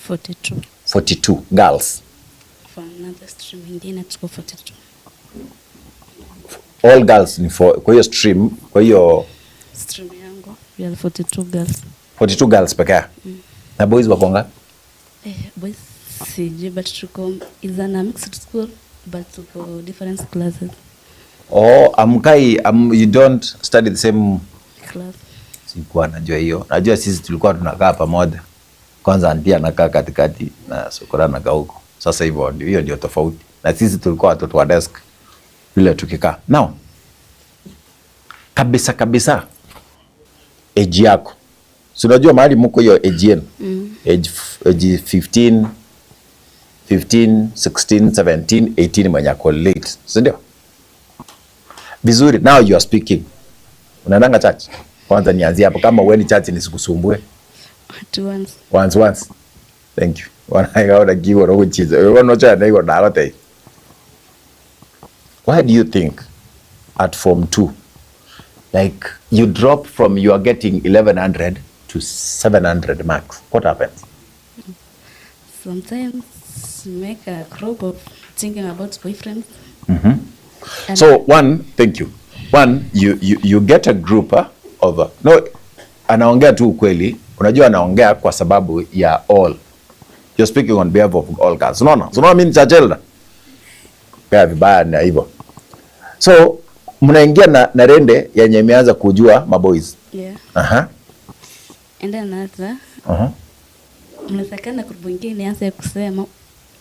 42. 42 girls. For another stream ingine tuko 42. All girls ni for, kwa hiyo stream, kwa hiyo Stream yangu we are 42 girls. 42 girls pekee. Na boys wako ngapi? Boys sijui, but tuko is an a mixed school, but tuko different classes. Oh, amkai you don't study the same Class. Sikuwa najua hiyo. Najua sisi tulikuwa tunakaa pamoja. Kwanza auntie anakaa katikati na Sokora anakaa huko. Sasa hivyo ndio, hiyo ndio tofauti. Na sisi tulikuwa watoto wa desk vile tukikaa. Now kabisa kabisa age yako. Si unajua mahali mko hiyo age yenu. Age 15 15 16 17 18 mwenye ako late. Si ndio? Vizuri, now you are speaking. Unaendanga church? Kwanza nianzie hapo, kama uendi church nisikusumbue. Two ones. Once once. Thank you. Wanaona kigo rogo chiza. Wewe unacha na hiyo darote. Why do you think at form 2 like you drop from you are getting 1100 to 700 marks? What happens? Sometimes make a group of thinking about boyfriends. And So one, thank you. One, you get a group of no, anaongea tu ukweli. Unajua anaongea kwa sababu ya all. You're speaking on behalf of all girls. Unaona? So unaona mimi ni church elder. Kwa vibaya na hivyo. So mnaingia na rende yenye imeanza kujua maboys. Yeah. Aha. And then another Aha. mnawezekana group ingine ianze kusema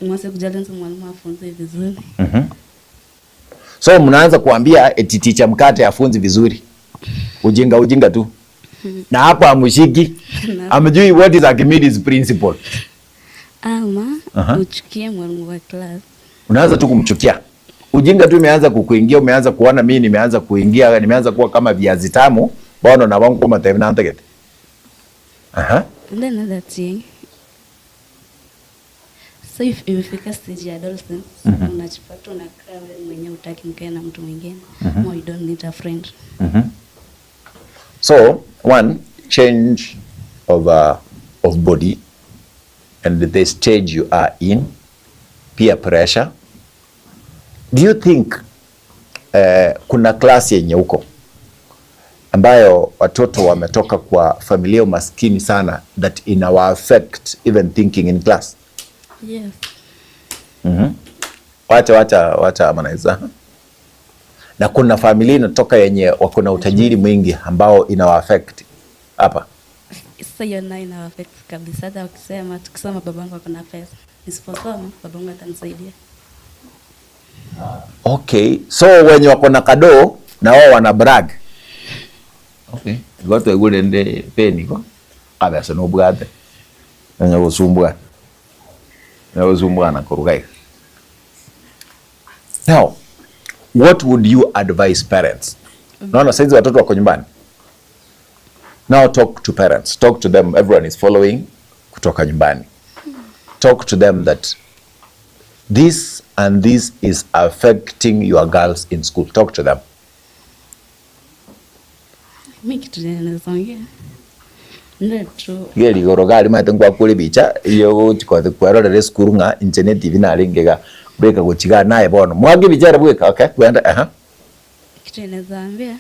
mwanze kujali mwalimu afunze vizuri. So mnaanza kuambia eti teacher mkate afunzi vizuri. Ujinga ujinga tu. Na hapo amshiki. Amjui what is Archimedes principle. Ama uchukie mwalimu wa class. Unaanza tu kumchukia. Ujinga tu imeanza kukuingia, umeanza kuona mimi nimeanza kuingia, nimeanza kuwa kama viazi tamu, bono na wangu kama tena ntegete. Aha. And then another thing. So if imefika stage ya adolescence, unajipata unakaa wewe mwenyewe hutaki mkae na mtu mwingine. Or you don't need a friend. So one, change of body and the stage you are in, peer pressure. Do you think kuna class yenye huko ambayo watoto wametoka kwa familia umaskini sana that inawa affect even thinking in class? Yes. Wacha wacha wacha Harmonize. Na kuna familia inatoka yenye wako na utajiri mwingi ambao inawa affect hapa. Sasa hiyo nayo ina affect kabisa. Hata ukisema tukisema babangu ako na pesa, nisiposoma babangu atanisaidia. Okay, so wenye wako na kadoo na wao wana brag. Okay, watu egure nde peni ko kabesa no bwate. Nya gusumbwa. Nya gusumbwa na kurugai. Now, what would you advise parents? Naona saizi watoto wako nyumbani. Now talk to parents. Talk to them. Everyone is following kutoka nyumbani. Talk to them that this and this is affecting your girls in school. Talk to them. Mi kitu chenye naweza ongea ndio tu Geri igoro gari maete ngwakure bicha iyo gochikothe kwerorera esukuru ng'a inche ne TV narengega bweka gochiga naye bono mwage bichara bweka. Okay, kwenda aha kitu chenye naweza ambia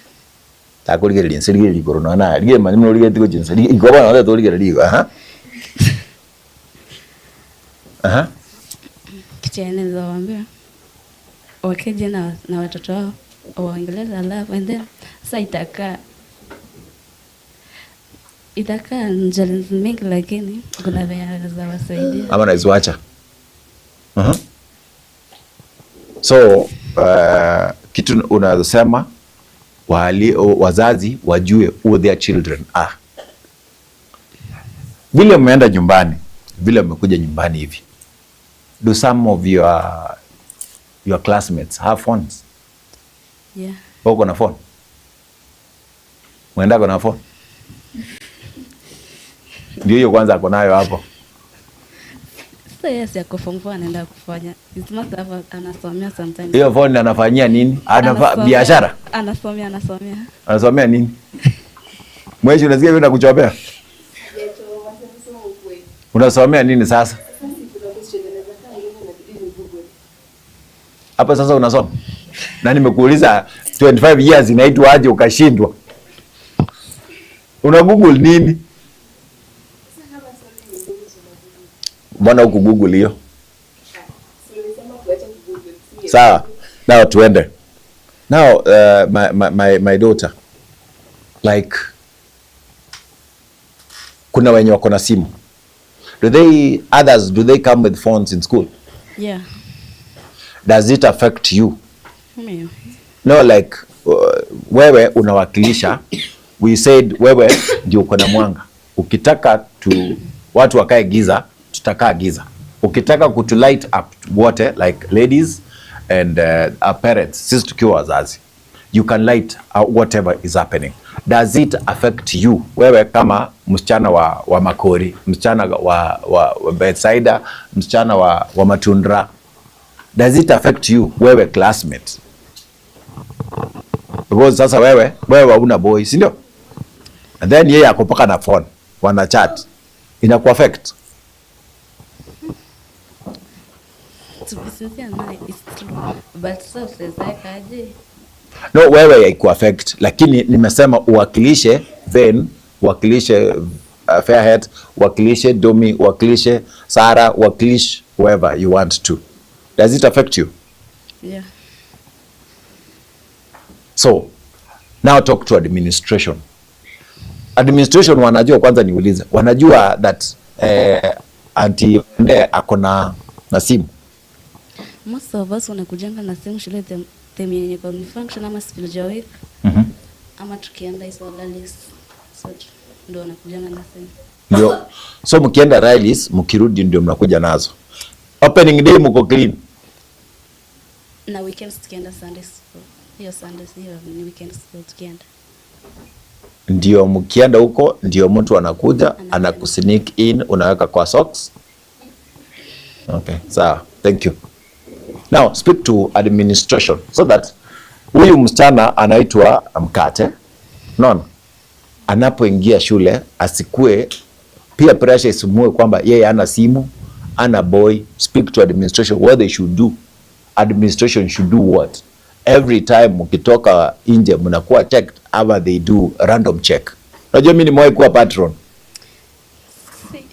takurigereria nse rigereria igoro nonya naye rigereria manye buna origereti gochia nse igo bono notete origereria igo aha aha kitu chenye naweza waambia wakije na watoto wao waongeleze love, and then sasa itakaa challenge mingi, lakini kuna venye anaweza wasaidia. Ama naiziwacha. So kitu unasema wazazi wajue who their children are. Vile mmeenda nyumbani, vile mmekuja nyumbani hivi, do some of your classmates have phones? Yeah. Wewe uko na phone? Mwenda ako na phone? Ndio hiyo kwanza ako nayo hapo. Sasa yes, yako form 4 anaenda kufanya. It must have anasomea sometimes. Hiyo phone anafanyia nini? Anafanya biashara? Anasomea, anasomea. Anasomea nini? Mweshi unasikia vile nakuchopea? Unasomea nini sasa? Hapa sasa unasoma. Na nimekuuliza 25 years inaitwa aje ukashindwa. Una Google nini? Mbona huku Google hiyo? Sawa. Now tuende. Now my daughter, like kuna wenye wako na simu. Do they others do they come with phones in school? Yeah. Does it affect you? Me. No, like wewe unawakilisha. We said wewe ndio uko na mwanga. Ukitaka tu watu wakae giza, tutakaa giza. Ukitaka kutu light up wote like ladies and our parents, sisi tukiwa wazazi, you can light whatever is happening. Does it affect you? Wewe kama msichana wa Makori, msichana wa Bethsaida, msichana wa Matundra, does it affect you wewe classmate? Because sasa wewe hauna boy, si ndio? And then yeye ako paka na phone, wana chat. Inaku affect? To be sincere, no, it's true. But sasa utaweza aje? No, wewe haiku affect, lakini nimesema uwakilishe Ben, uwakilishe Fairhead, uwakilishe Domi, uwakilishe Sarah, uwakilishe whoever you want to. Does it affect you? Yeah. So, now talk to administration. Administration wanajua, kwanza niulize, wanajua that Auntie Nde ako na simu? Most of us wanakujanga na simu shule them yenye kwa function ama spiritual week. Ama tukienda hizo rallies. So ndio wanakujanga na simu. Ndio. So mkienda rallies, mkirudi ndio mnakuja nazo. Opening day mko clean. Na weekends tukienda Sunday school. Hiyo Sunday hiyo ni weekend school tukienda. Ndio mkienda huko ndio mtu anakuja anakusneak in, unaweka kwa socks. Okay, sawa. Thank you. Now speak to administration so that huyu msichana anaitwa Mkate. Unaona? Anapoingia shule asikue pia pressure isimue kwamba yeye ana simu, ana boy. Speak to administration what they should do. Administration should do what? Every time mkitoka nje mnakuwa checked, ama they do random check. Unajua mimi nimewahi kuwa patron. Si,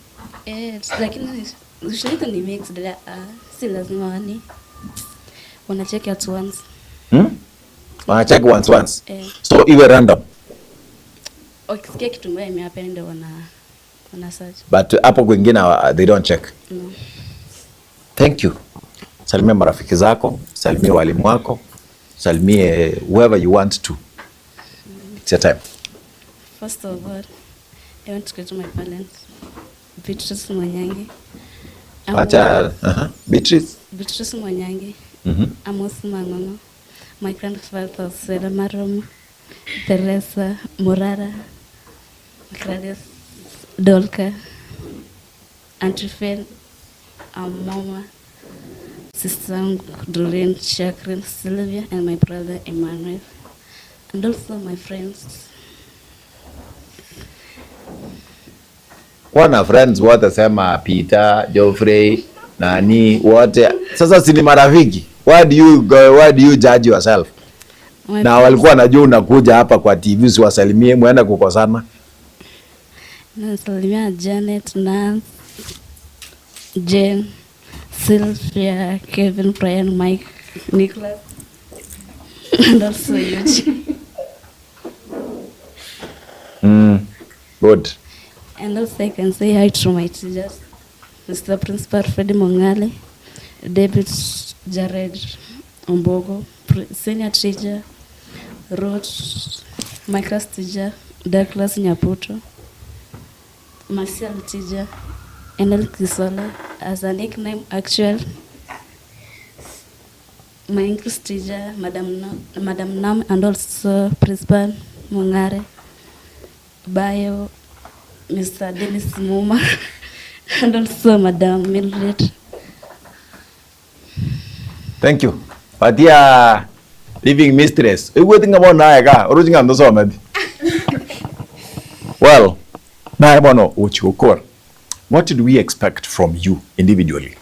lakini shule ni mixed, si lazima wani wana check at once. Wana check once. So iwe random. Ukisikia kitu mbaya imehappen ndio wana search. But hapo kwingine they don't check. No. Thank you. Salimia marafiki zako, salimia walimu wako, salimie whoever you want to. It's your time. First of all, I want to go to my parents. Beatrice Mwanyangi. Acha, Beatrice. Beatrice Mwanyangi. Amos Mangono. My grandfather Sera Marom, Teresa Murara, Gladys Dolka, Auntie Fen, Mama, Sister Doreen, Chakrin, Sylvia, and my brother Emmanuel, and also my friends. Wana friends wote sema Peter, Geoffrey, nani wote. Sasa si ni marafiki. Why do you go, why do you judge yourself? Na walikuwa wanajua unakuja hapa kwa TV usiwasalimie, muende kukosana. Nasalimia Janet, Nance, Jane, Sylvia, Kevin, Brian, Mike, Nicholas, and also Eugene. Good. And also I can say hi to my teachers, Mr. Principal Freddy Mongale, David Jared Ombogo, senior teacher, Ruth, my class teacher, Douglas Nyaputo, Marcel teacher, Enel Kisola, as a nickname actual, my English teacher, Madam Nam, and also Principal Mongare, Bio, Mr. Dennis Muma, and also Madam Mildred. Thank you. Patia living mistress. Well, what did we expect from you individually?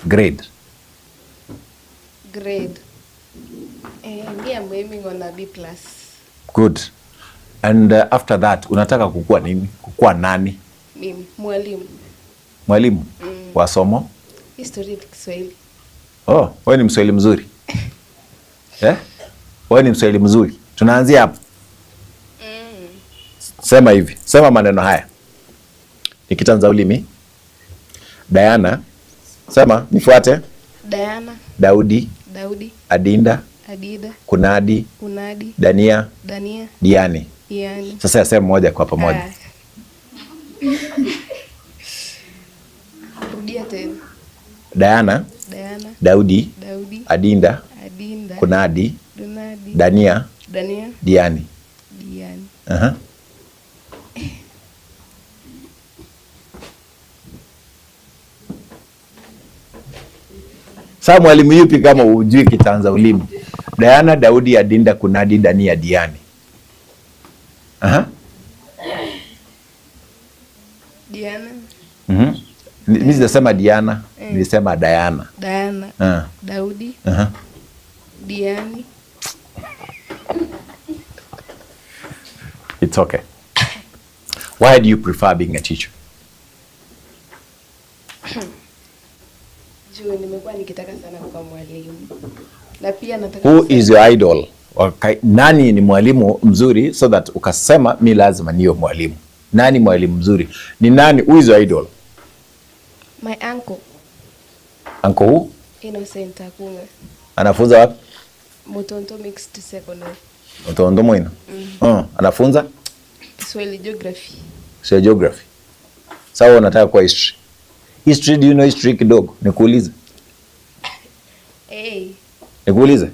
Grade. Grade. Me I'm aiming on a B plus. Good. And after that unataka kukua nini? Kukua nani? Mimi mwalimu. Mwalimu wa somo? History na Kiswahili. Oh, wewe ni Mswahili mzuri. Eh? Wewe ni Mswahili mzuri. Tunaanzia hapo. Sema hivi, sema maneno haya. Nikitanza ulimi. Diana, sema nifuate. Diana, Daudi, Daudi, Adinda, Adida, Kunadi, Kunadi, Dania, Dania, Diani. Diani. Sasa yasema moja kwa pamoja. Rudia tena. Diana, Diana, Daudi, Daudi, Adinda, Adinda, Kunadi, Dunadi, Dania, Dania, Diani. Diani. Aha. Sasa mwalimu yupi kama hujui kitanza ulimi? Diana, Daudi, Adinda, Kunadi, Dania, Diani. Aha. Diana, Mhm. Mimi sijasema Diana, nilisema Diana. Diana, Daudi, Aha. Diani. It's okay. Why do you prefer being a teacher? Juu nimekuwa nikitaka sana kuwa mwalimu. Na pia nataka Who is your idol? Okay. Nani ni mwalimu mzuri so that ukasema mi lazima niwe mwalimu? Nani mwalimu mzuri? Ni nani? Who is your idol? My uncle Uncle who? Innocent Akunga, Anafunza wapi? Mutonto Mixed Secondary, Mtondo mwino. Anafunza Kiswahili Geography. sio geography. Sawa, unataka kuwa history. History, do you know history kidogo? Nikuulize. Hey, Nikuulize.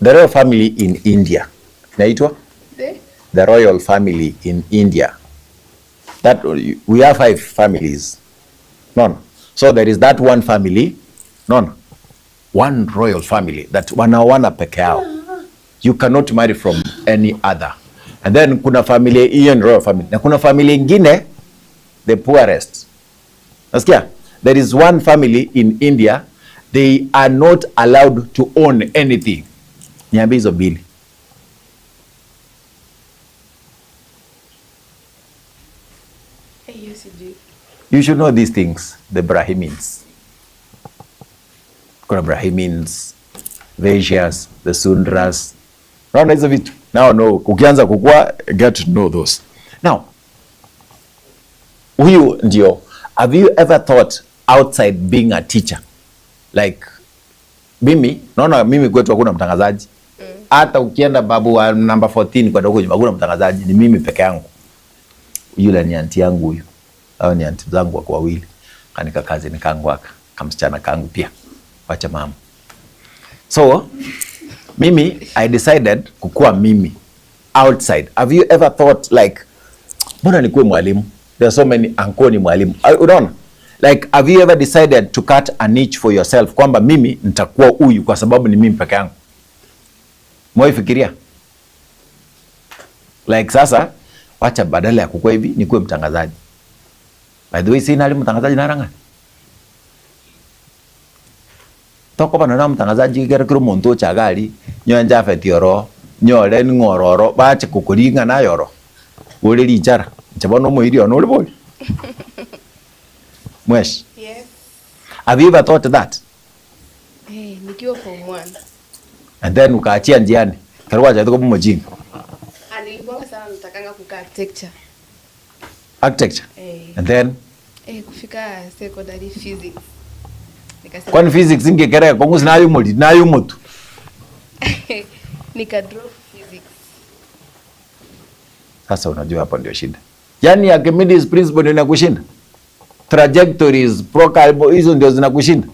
The royal family in India. Inaitwa? The royal family in India. That we have 5 families. No. So there is that one family. No. One royal family that wanaoana peke yao. You cannot marry from any other. And then kuna familia hiyo ni royal family. Na kuna familia ingine, the poorest. Nasikia? There is one family in India, they are not allowed to own anything. Niambie hizo mbili. Hiyo sijui. You should know these things, the Brahmins. Kuna Brahmins, Vaishyas, the Sundras. Unaona hizo vitu? Now no, ukianza kukua, get to know those. Now, huyu ndio, have you ever thought outside being a teacher? Like, mimi, naona mimi kwetu hakuna mtangazaji. Hata ukienda babu wa number 14 kwa huko nyuma hakuna mtangazaji, ni mimi peke yangu. Yule ni anti yangu huyu. Hao ni anti zangu wako wawili. Kanika kazi ni kangu aka, kamsichana kangu pia. Wacha mama. So, mimi I decided kukua mimi outside. Have you ever thought like mbona nikuwe mwalimu? There are so many uncle ni mwalimu. Unaona? Like have you ever decided to cut a niche for yourself kwamba mimi nitakuwa huyu kwa sababu ni mimi peke yangu? Mwifikiria? Like sasa wacha badala ya kukua hivi nikuwe mtangazaji. By the way, sina ali mtangazaji naranga. Toko bana na mtangazaji kero kero muntu chagali nyanja fetioro nyore ngororo bache kukuringa na yoro. Uri lichara. Nchabono muiri ono uri boli. Mwesh. Yes. Have you ever thought that? Hey, nikiwa form 1. And then ukaachia njiani. Karwa cha tuko mjinga. Nilikuwa sana natakanga kukaa architecture. Architecture. Hey. And then Kufika secondary physics. Nikasema kwani physics ingekereka kongu sinayo muli nayo mutu. Nika drop physics. Sasa unajua hapo ndio shida. Yaani Archimedes principle ndio inakushinda. Trajectories, procalbo hizo ndio zinakushinda.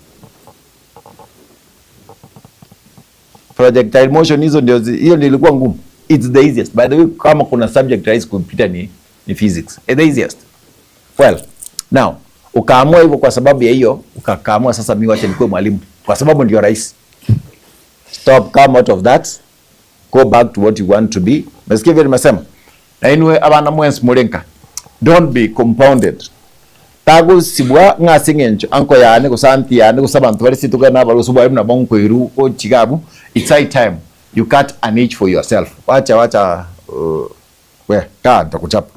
Projectile motion hizo ndio hiyo ndio ilikuwa ngumu. It's the easiest. By the way, kama kuna subject rahisi kupita ni physics. It's the easiest. Well, now ukaamua hivyo kwa sababu ya hiyo, ukakaamua sasa mimi wacha nikuwe mwalimu kwa sababu ndio rahisi. Stop, come out of that. Go back to what you want to be. Mesikia vile nimesema. Na anyway, abana mwensi mulenka. Don't be compounded. Tagusibwa ng'ase ng'encho anko yane gusanti yane gusa abantu bari situka nabari gusubwa na bonko iru ko chigabu. It's high time you cut a niche for yourself. Wacha wacha we ka ntakuchapa.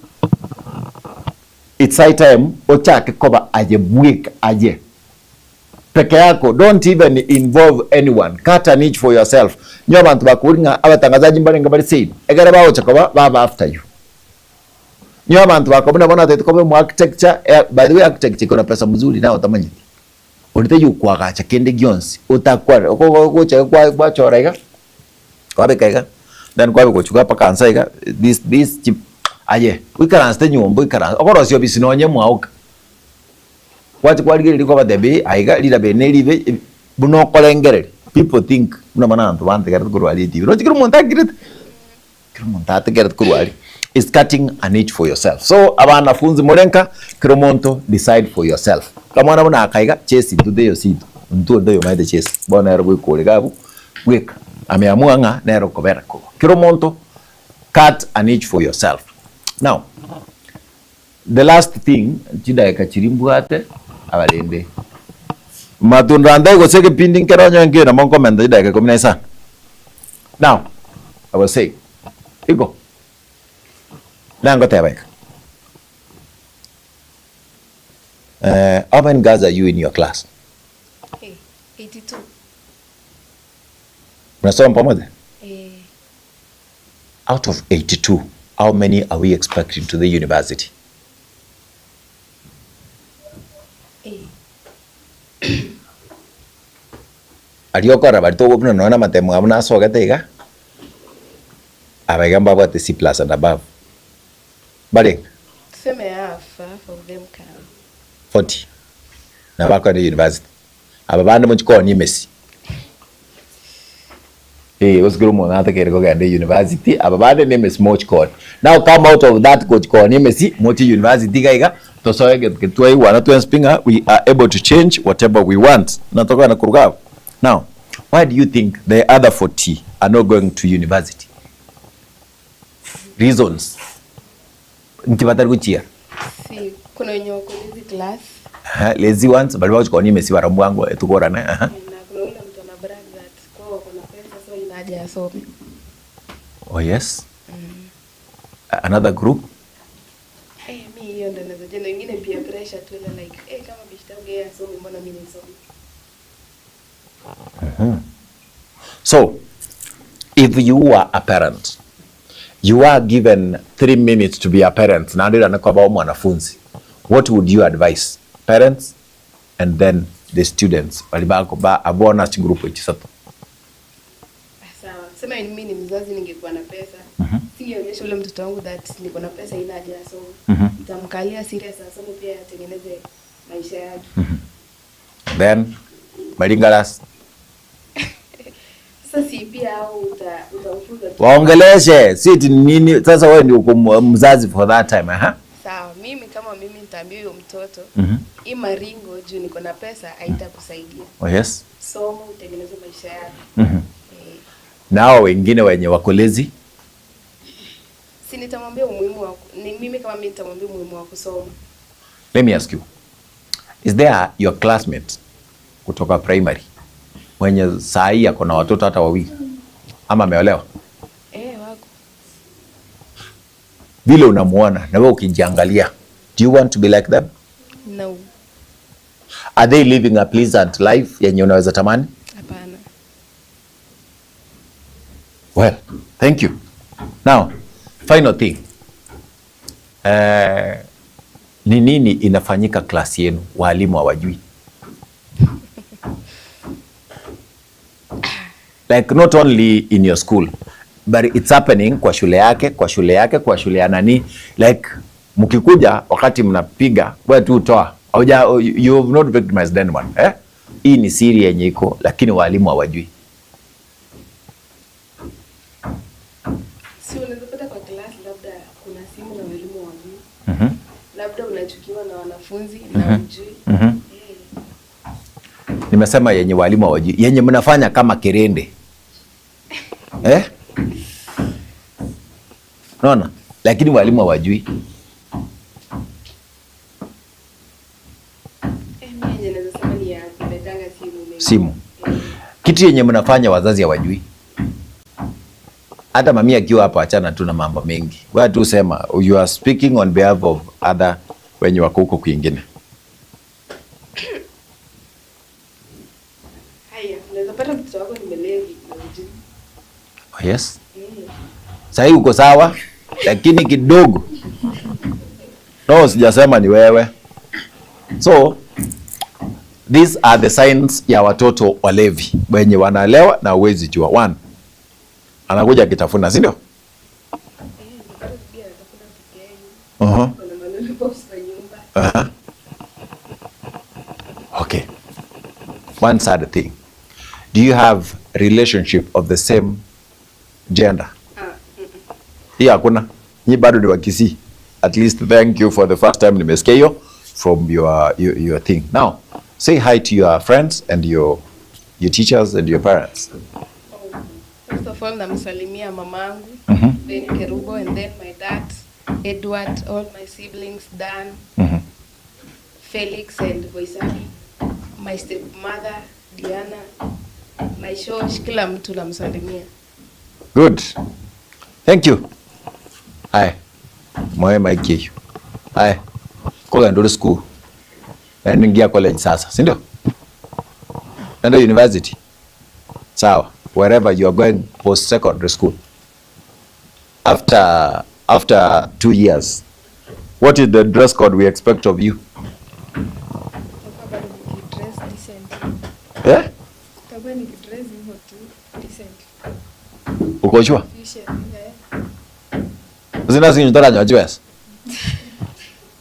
It's high time ochake koba aje bwek aje peke yako, don't even involve anyone. Cut a niche for yourself. Nyo abantu bakuringa abatangazaji mbarenga bari said egere baocha koba baba after you. Nyo abantu bakobona bona tete kobe mu architecture. By the way, architecture kuna pesa mzuri nao tamanyiti onite yukwagacha kende gyonsi utakwara okogocha kwa kwa chora iga kwabe kaiga then kwabe gochuka pa kansa iga this chip aye wikaranste nyombo ikaranse okorosio bisinonye mwauka kwachi kwaligiriri kwa batebi aiga lira bene libe buno kolengereri. People think buna mana bantu bantegera kurwali TV no chikiro monta kirit kiro monta tegera kurwali. Is cutting a niche for yourself. So abanafunzi murenka kiromonto decide for yourself. Kamwana buna akaiga chesi tudeyo situ ntu ndoyo maite chesi bona ero bwikore gabu weka ameamua nga nero kobera ko kiromonto cut a niche for yourself. Now the last thing chidaka chirimbwate abalende matunda ndai goseke pindi nkeronyo ngena monko menda chidaka 15. Now I was saying iko nango tebeka. How many girls are you in your class? Hey, 82. Mnasoma pamoja? Out of 82, how many are we expecting to the university? Aliokora barito buna naona matemo amna sogete iga. Abagamba bwate C plus and above. Bale. Tuseme half of them can. 40. Na bako ni university. Aba bande mu ni Messi. Eh, osiguru mo na take ko gende university. Aba bande ni Messi much call. Now come out of that coach ko ni Messi much university gaiga. Tosoe get to wana to spinga we are able to change whatever we want. Natoka na kuruga. Now, why do you think the other 40 are not going to university? Reasons. Ntibatari kuchia. Si kuna wenye wako lazy class. Lazy ones bali wao kwa nini mesi wangu etukora na. Na kuna ule mtu ana brag that kwa wako na pesa so ina haja asome. Oh yes. Another group. Mi hiyo ndo naweza jenda wengine pia pressure tu ile like kama bishtangu yeye asome mbona mimi nisome. So if you are a parent, you are given 3 minutes to be a parent. Na ndio anakuwa mwanafunzi. What would you advise parents and then the students? Walibako ba abona group ichisato. Sawa. Sema mimi ni mzazi ningekuwa na pesa. Singeonyesha ule mtoto wangu that niko na pesa ina haja asome. Nitamkalia serious asome pia atengeneze maisha yake. Then Malingalas. Sasa si pia au utaufunza tu. Waongeleshe, si nini sasa wewe ndio uko mzazi for that time, Sawa, mimi kama mimi nitaambia huyo mtoto hii maringo juu niko na pesa haitakusaidia. Oh yes. Soma utengeneze maisha yako. Nao wengine wenye wako lazy? Si nitamwambia umuhimu wa ni mimi kama mimi nitamwambia umuhimu wa kusoma. Let me ask you. Is there your classmate kutoka primary mwenye saa hii ako na watoto hata wawili ama ameolewa? Wako. Vile unamuona na wewe ukijiangalia, do you want to be like them? No. Are they living a pleasant life yenye unaweza tamani? Hapana. Well, thank you. Now, final thing. Ni nini inafanyika klasi yenu walimu hawajui? Like not only in your school, but it's happening kwa shule yake, kwa shule yake, kwa shule ya nani. Like mkikuja wakati mnapiga, wewe tu toa. Hauja, you have not victimized anyone, eh? Hii ni siri yenye iko lakini walimu hawajui. Si unaweza pata kwa class labda kuna simu na walimu hawajui. Labda unachukiwa na wanafunzi na hujui. Nimesema yenye walimu hawajui, yenye mnafanya kama kerende. Eh? Unaona? Lakini walimu hawajui. Simu. Kitu yenye mnafanya wazazi hawajui. Hata mami akiwa hapo, achana tu na mambo mengi. Wewe tu sema you are speaking on behalf of other wenye wako huko kwingine. Haya, unaweza pata mtoto wako ni mlevi na hujui. Oh, yes. Sasa uko sawa lakini kidogo. No, sijasema ni wewe. So these are the signs ya watoto walevi wenye wanalewa na huwezi jua. One, anakuja akitafuna, si ndio? Unapata pia anatafuna pekee. Kuna malolipops kwa nyumba. Okay. One sad thing. Do you have relationship of the same gender? Hii hakuna. Hii bado ni wa Kisii. At least thank you for the first time nimesikia hiyo from your thing. Now, say hi to your friends and your teachers and your parents. First of all, namsalimia mamangu, then Kerubo, and then my dad, Edward, all my siblings, Dan, Felix and Voisani, my stepmother, Diana, my shosh, kila mtu namsalimia. Good. Thank you. Hi. Moe Mike. Hi. Koga ndo school. Na ningia college sasa, si ndio? Nenda university. Sawa. Wherever you are going post secondary school. After 2 years. What is the dress code we expect of you? Nitakuwa bado nikidress decent. Eh? Nitakuwa nikidress hivyo tu decent. Uko sure? Fusion, eh. Zina sinyo tora nyochwes.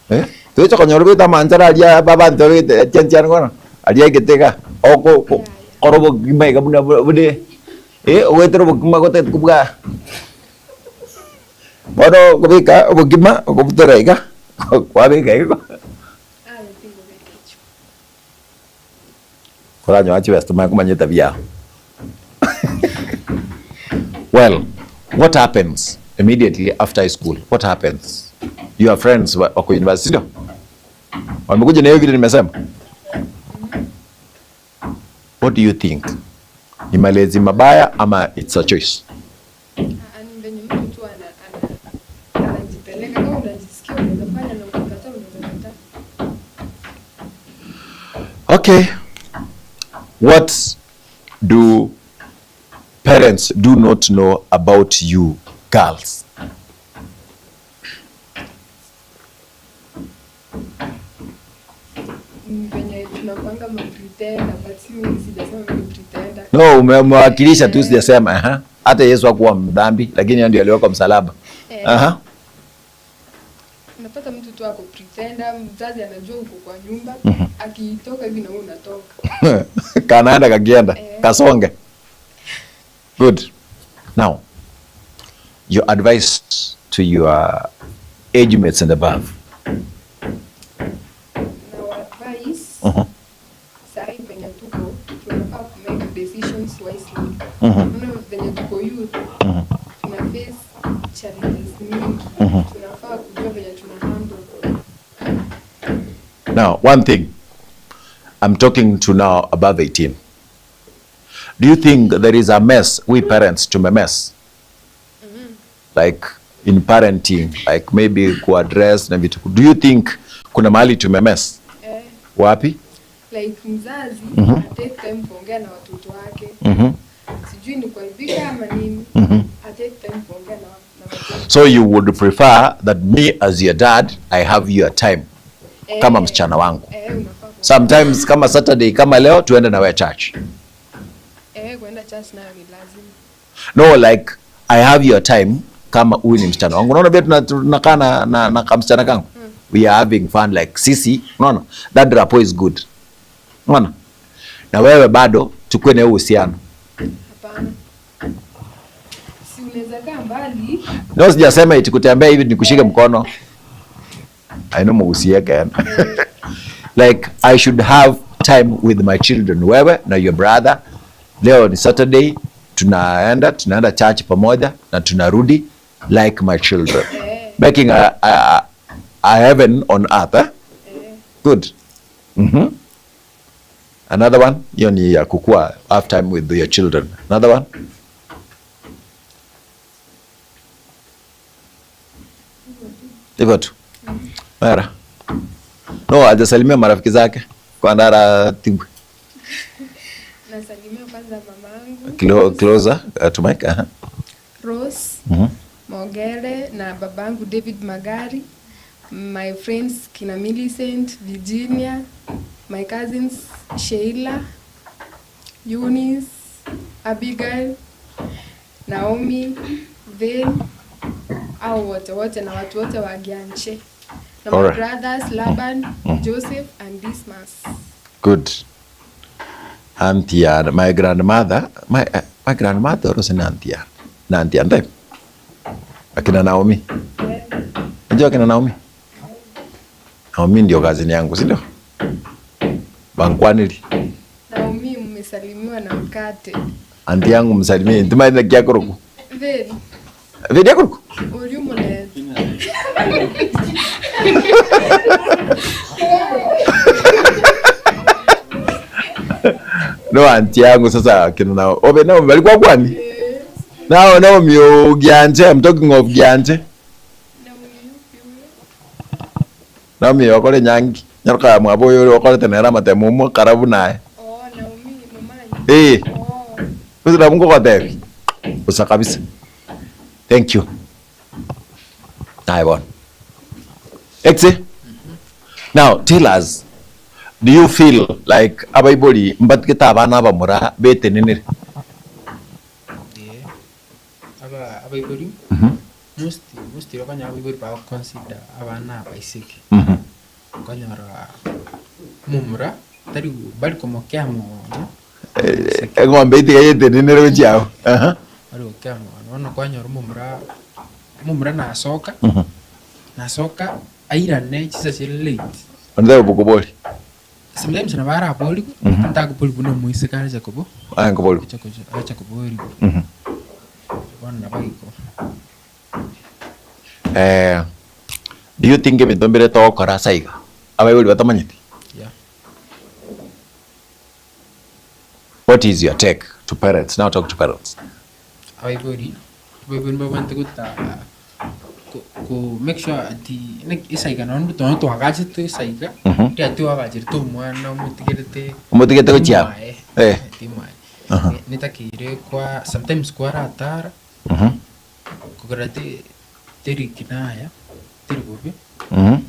Eh? Tuicho konyor bita manchara alia baba ntore tian kono. Alia getega oko korobo gima kabuna bude. Eh, owetro bokima kote kubwa. Bodo kubika bokima okubutora iga. Kwabika iko. Ah, pingo bekecho. Kora nyochwes tumaya kumanye tabia. Well, what happens immediately after school? What happens? Your friends wako university ndio? Wamekuja na hiyo vile nimesema. What do you think? Ni malezi mabaya ama it's a choice? Ani venye mtu tu anajipeleka, kama unajisikia unaweza fanya na ukikataa unaweza kataa. Okay. What do parents do not know about you girls? Venye tunakuanga ma-pretender, but si mimi sijasema mimi pretender. No, umewakilisha tu, sijasema. Hata Yesu hakuwa mdhambi, lakini yeye ndiye aliwekwa msalaba. Unapata mtu tu ako pretender, mzazi anajua uko kwa nyumba, akitoka hivi na wewe unatoka. Kanaenda kakienda, kasonge. Good. Now, your advice to your age mates and above. Now advice, sahi venye tuko, tunafaa ku make decisions wisely. Unaona venye tuko youth, tuna face challenges mingi. Tunafaa kujua venye tuna handle. Now, one thing, I'm talking to now above 18. Do you think there is a mess, we parents to mess? Like in parenting, like maybe kuaddress na vitu. Do you think kuna mahali tumemess? Wapi? Like mzazi take time kuongea na watoto wake. Sijui ni kuaibika ama nini. Take time kuongea na watoto. So you would prefer that me as your dad, I have your time kama msichana wangu. Sometimes kama Saturday kama leo tuende na wewe church. Kuenda church nayo ni lazima. No, like I have your time kama huyu ni msichana wangu. Unaona vile tunakaa na kama msichana kangu. We are having fun like sisi, unaona? That rapport is good. Unaona? Na wewe bado tukue na uhusiano. Hapana. Si unaweza kaa mbali. No, sijasema eti kutembea hivi nikushike mkono. I know mgusieke. Like I should have time with my children. Wewe na your brother. Leo ni Saturday, tunaenda church pamoja na tunarudi like my children. Making a heaven on earth, eh? Good. Another one, hiyo ni ya kukua half time with your children. Another one. Hivyo tu. Mara. No, hajasalimia marafiki zake. Kwa ndara tigwe. Nasalimia kwanza mamangu. Closer to mic. Rose. Mogere na babangu David Magari. My friends kina Millicent, Virginia, my cousins Sheila, Eunice, Abigail, Naomi, Vane, au wote wote na watu wote wa Gianche. Na my brothers Laban, Joseph and Dismas. Good. Auntie, my grandmother, my grandmother was an auntie. Na auntie ande. Akina Naomi. Unajua akina Naomi? Naomi ndio kazini yangu, si ndio? Bankwanili. Naomi mmesalimiwa na mkate. Auntie yangu msalimie. Ndima ina kiakoroku. Vedi. Vedi yakoroku? Uriumo. No, auntie yangu sasa akina Naomi. Obe Naomi walikuwa kwani? Now Naomi Gianje, I'm talking of Gianje. Naomi wakole nyangi. Nyaruka mwaboyo wakole tenera matemumo karibu naye. Oh, Naomi mama. Eh. Oh. Usira Mungu kwa tevi. Usa kabisa. Thank you. Naibon. Exe. Now tell us, do you feel like abaibori mbatikita abana abamura betenenere? Yeah. Abaibori. Most okanya abaibori ba consider abana abaiseke. Kanyora mumura tari bali komokea mono. Ng'ombe itiga yetenenere gochiao. Bali kokea mono ono kwanyora mumura nasoka. Nasoka airane chisa chiri late. Onde bukuboli. Sometimes na bara boli ntaka boli buno muisekana Jacobo. Ah ngoboli. Jacobo boli. Bona baiko. Do you think ebinto togokora saiga abaibori batamanyete? Yeah. What is your take to parents? Now talk to parents. Abaibori babante guta ko make sure ati isaiga nondo tono twagachete isaiga ria twagachete to mwana umutigirete umutigete gochia timai nitakire kwa sometimes kwa ratara kugorate teri kinaya teri bobe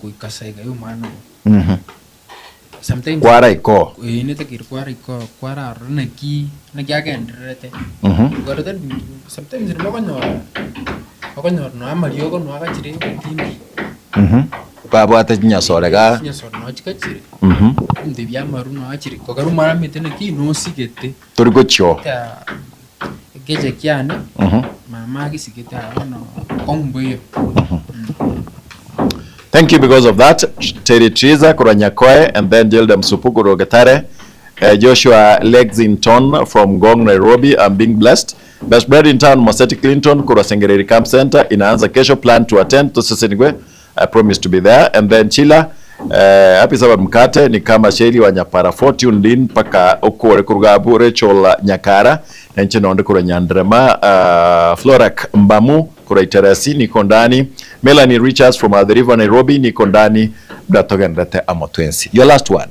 kuikasaiga yo mwana sometimes kwara iko nitakire kwara iko kwara ronaki nakiagenderete kugorate sometimes nibakonyora bakonyora no amariogo no agachire tindi babwate nyasorega nyasore no chikachire ndi byamaru no achire kogaru maramete naki no sigete turi gochio geje kyane mama gisigete ono kongboyo. Thank you because of that. Terry Triza Kuranyakoe and then Jilda Msupuku Rogatare, Joshua Lexington from Gong, Nairobi. I'm being blessed. Best bread in town, Moseti Clinton, Kurasengereri Camp Center. Inaanza kesho, plan to attend. Tusisenigwe, I promise to be there. And then Chila, happy Sabbath mkate ni kama Sheli wa Nyapara Fortune Lin paka okore kurugabu Rachel Nyakara na nche naonde kura Nyandrema, Florak Mbamu kura Iterasi niko ndani, Melanie Richards from the River Nairobi niko ndani, Bratogendete amotwensi. Your last word.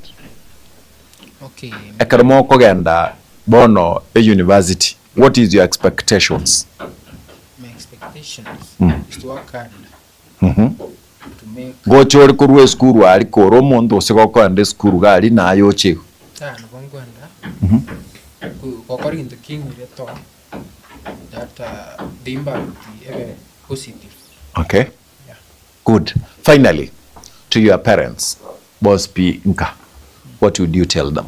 Okay. Ekaramo kogenda bono e university. What is your expectations? My expectations is to work hard. To make gochori kurwe skuru ari koro omonto ose gokoenda esukuru gari naye ochigo tano bongwenda gokora gento king'ire to that the impact ebe positive. Okay. Yeah. Good. Finally, to your parents, Boss P Nka, what would you tell them?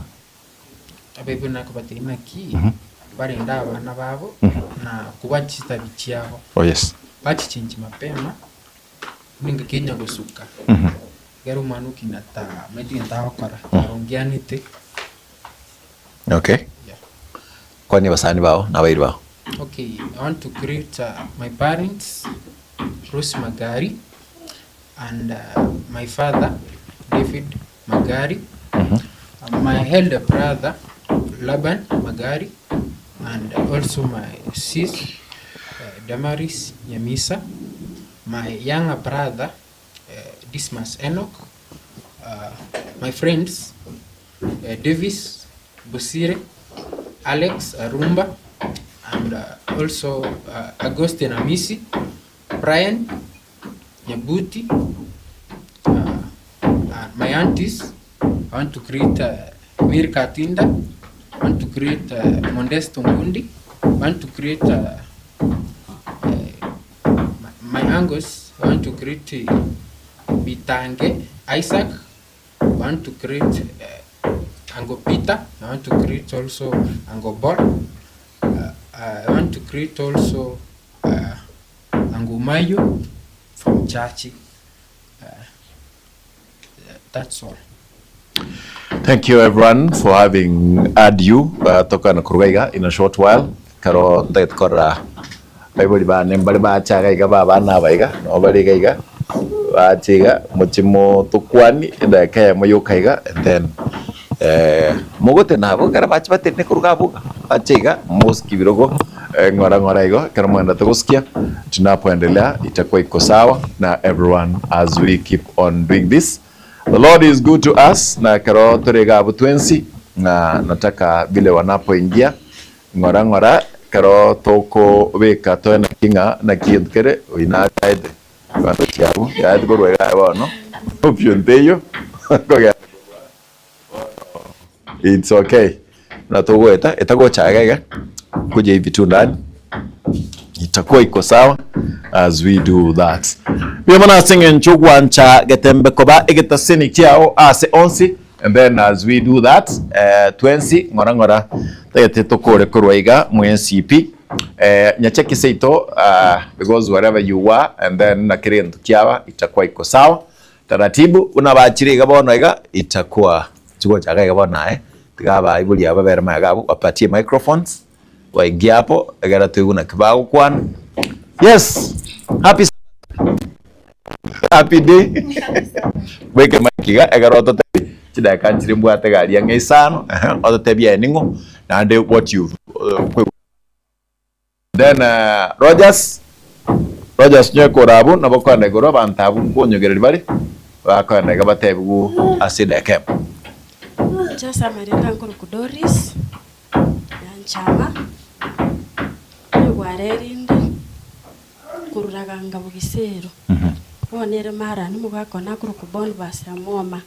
Abebe nakobateina ki barenda abana babo na kubachita bichiabo. Oh yes. Bachichinji mapema ninga Kenya gusuka. Gero mwana ukinata meti ntakora arongianite. Okay. Yeah. Kwani basani bao na bairi bao. Okay, I want to greet my parents, Rose Magari, and my father, David Magari. My elder brother Laban Magari, and also my sis Damaris Yamisa, my younger brother Dismas Enoch, my friends Davis Bosire, Alex Arumba, and also Agustin Amisi, Brian Nyabuti, and my aunties. I want to create Mir Katinda, I want to create Mondesto Ngundi, I want to create my uncles, I want to create Bitange Isaac, I want to create Ango Peter, I want to create also Ango Bor, I want to create also Ango Mayo from Chachi. That's all. Thank you everyone for having had you toka na kurugaiga in a short while. Karo ndet kora baibuli ba nembali ba chaga iga ba bana baiga no bali gaiga ba chiga muchimo tukwani ndaka mo yokaiga and then mogote nabo kara bachi batene kuruga buga bachiga moski birogo ngora ngora igo kara mwenda tukusikia tunapoendelea itakuwa iko sawa na everyone as we keep on doing this. The Lord is good to us na karo torega abutwensi na nataka vile wanapoingia ngora ngora karo toko beka toena kinga na kiendkere oina kaide kwando chiabu ya gorwega bono opyonteyo koga it's okay na togweta etagochaga kuja hivi tu ndani itakuwa iko sawa as we do that. Bimana singing chugwancha getembe koba egetasini kiao ase onsi and then as we do that twensi ngora ngora tagete tokore korwaiga mu NCP nyacheki seito because wherever you are and then na kirendo kiawa itakuwa iko sawa taratibu unabachiriga bono iga itakuwa chugo chaga iga bona tigaba ibuli ababera magabu wapatie microphones waingia hapo egera tuiguna kibao kwan. Yes, happy happy day. Weke makiga egera ototebi chidaka nchiri mbwate gari yange isano ototebi eningo nande what you then Rogers Rogers nyekorabu nabo kwana igoro bantabu konyogereri bari bakwana gabatebu asideke Chasa merenda nkuru kudoris yanchama gwarerinde kururaganga bugisero bonere mara nimugakona kuru kubon basi amoma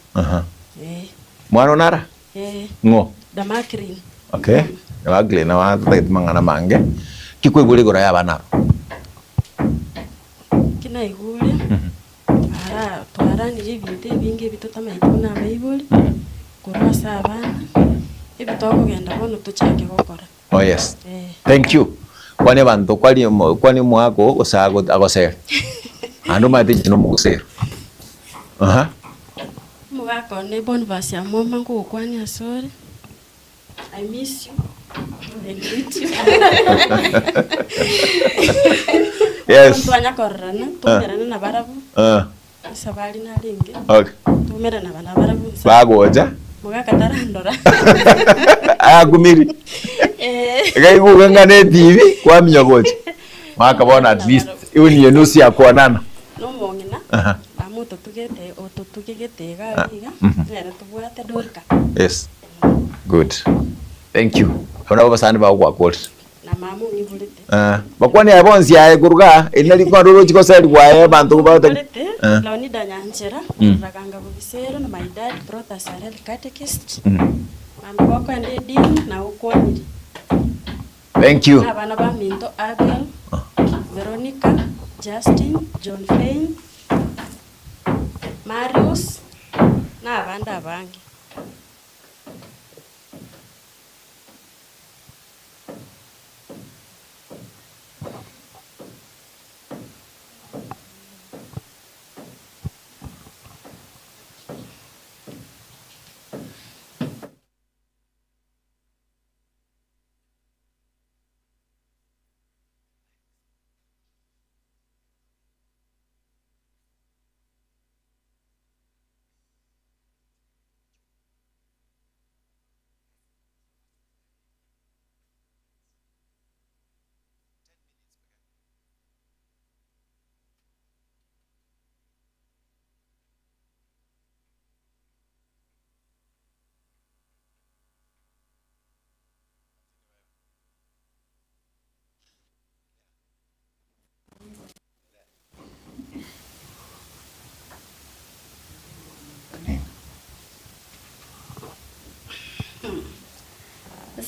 mwana onara ngo damakrin okay damakrin na wa mangana mange kikwegure gora yabana kina igure ara twarani ibinte binge bitotamaite na baibuli kurasa abana ibitokugenda bono tuchake gukora. Oh yes. Thank you. Kwani bantu kwani mwako osago agosera. Ando mate no mugosera. Aha. Mugako ne bon vasia mama ngo kwani asore. I miss you. And greet you. Yes. Twanya korana tumerana na barabu. Sabali na linge. Okay. Tumerana na barabu. Bagoja. Mugakatarandora. Agumiri. Gaiguganga ne TV kwa minyogoja. Makabona at least iwe ni nusu ya kuonana. No mongina. Amuto tugete otutugegete ga iga. Nere tubwate dorka. Yes. Good. Thank you. Ona basani ba kwa kwa. Na mamu ngibulete. Bakwani abonzi ya guruga inali kwa roro chikoseri kwa bantu ba. Leonida Nyanchera, raganga bugisero na my dad brought us a real catechist. Mama wako ende dini na ukwani. Thank you. Abana ba Minto Abel, Veronica, Justin, John Fain, Marius na abanda abange.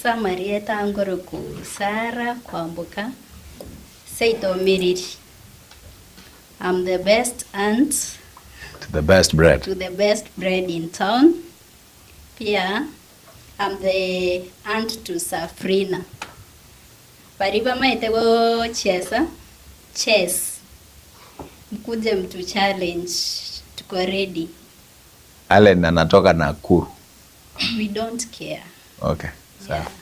Samarieta ngoroku Sara Kwamboka Seito Miriri. I'm the best aunt to the best bread. To the best bread in town. Pia I'm the aunt to Safrina. Bariba maite go chesa chess. Mkuje mtu challenge. Tuko ready. Allen anatoka Nakuru. We don't care. Okay, sawa. Yeah.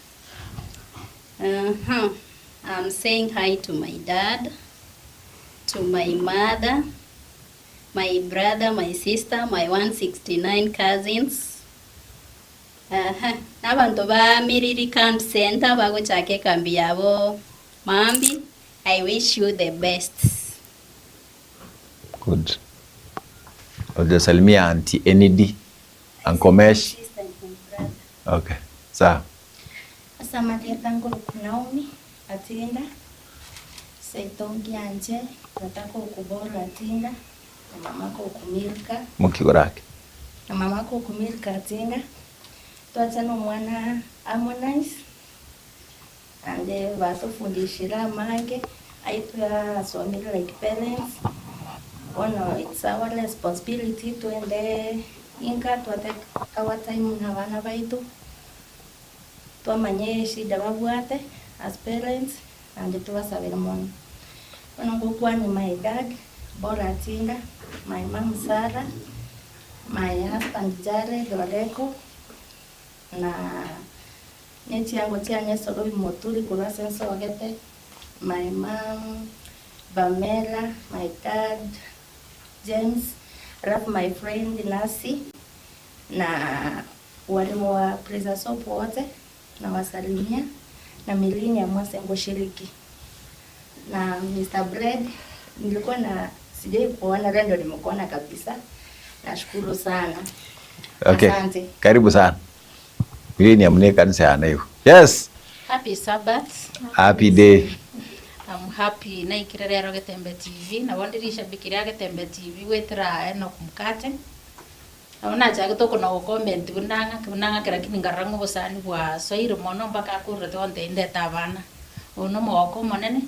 I'm saying hi to my dad, to my mother, my brother, my sister, my 169 cousins. Nabantu ba Miriri Camp Center bagochake kambi yabo. Mambi, I wish you the best. Good. Ujasalimia Auntie Enidi, Uncle Mesh. Okay, sawa. Asante ngulu Naomi Atinda Seitongi Anje nataka ukubora Atinda na mamako ukumilka mukigorake na mamako ukumilka Atinda twachana mwana Harmonize ande batufundishira mange aitwa swamira like parents ono it's our responsibility to ende inka twate our time na bana baitu twamanye shida babwate as parents and tubasabira mono ono ngokwani my dad Bora Atinga, my mom Sarah, my husband Jared Oreko na nechiango chianye Sorobi Moturi kurwa senso wagete, my mom Pamela, my dad James, alafu my friend Nasi na walimu wa Presa Soap wote na wasalimia na milini ya Mwasengo shiriki na Mr. Bread nilikuwa na sijai kuona leo ndio nimekuona kabisa. Nashukuru sana. Okay. Asante. Karibu sana. Milini ya mne kanisa ya nayo. Yes. Happy Sabbath. Happy day. I'm happy na ikirerero Getembe TV na bondirisha bikiria Getembe TV wetira eno kumkate. Abona chake toko na comment bunanga bunanga lakini ngarango bosani bwa soire mono mpaka akure tonde ndeta abana. Ono moko monene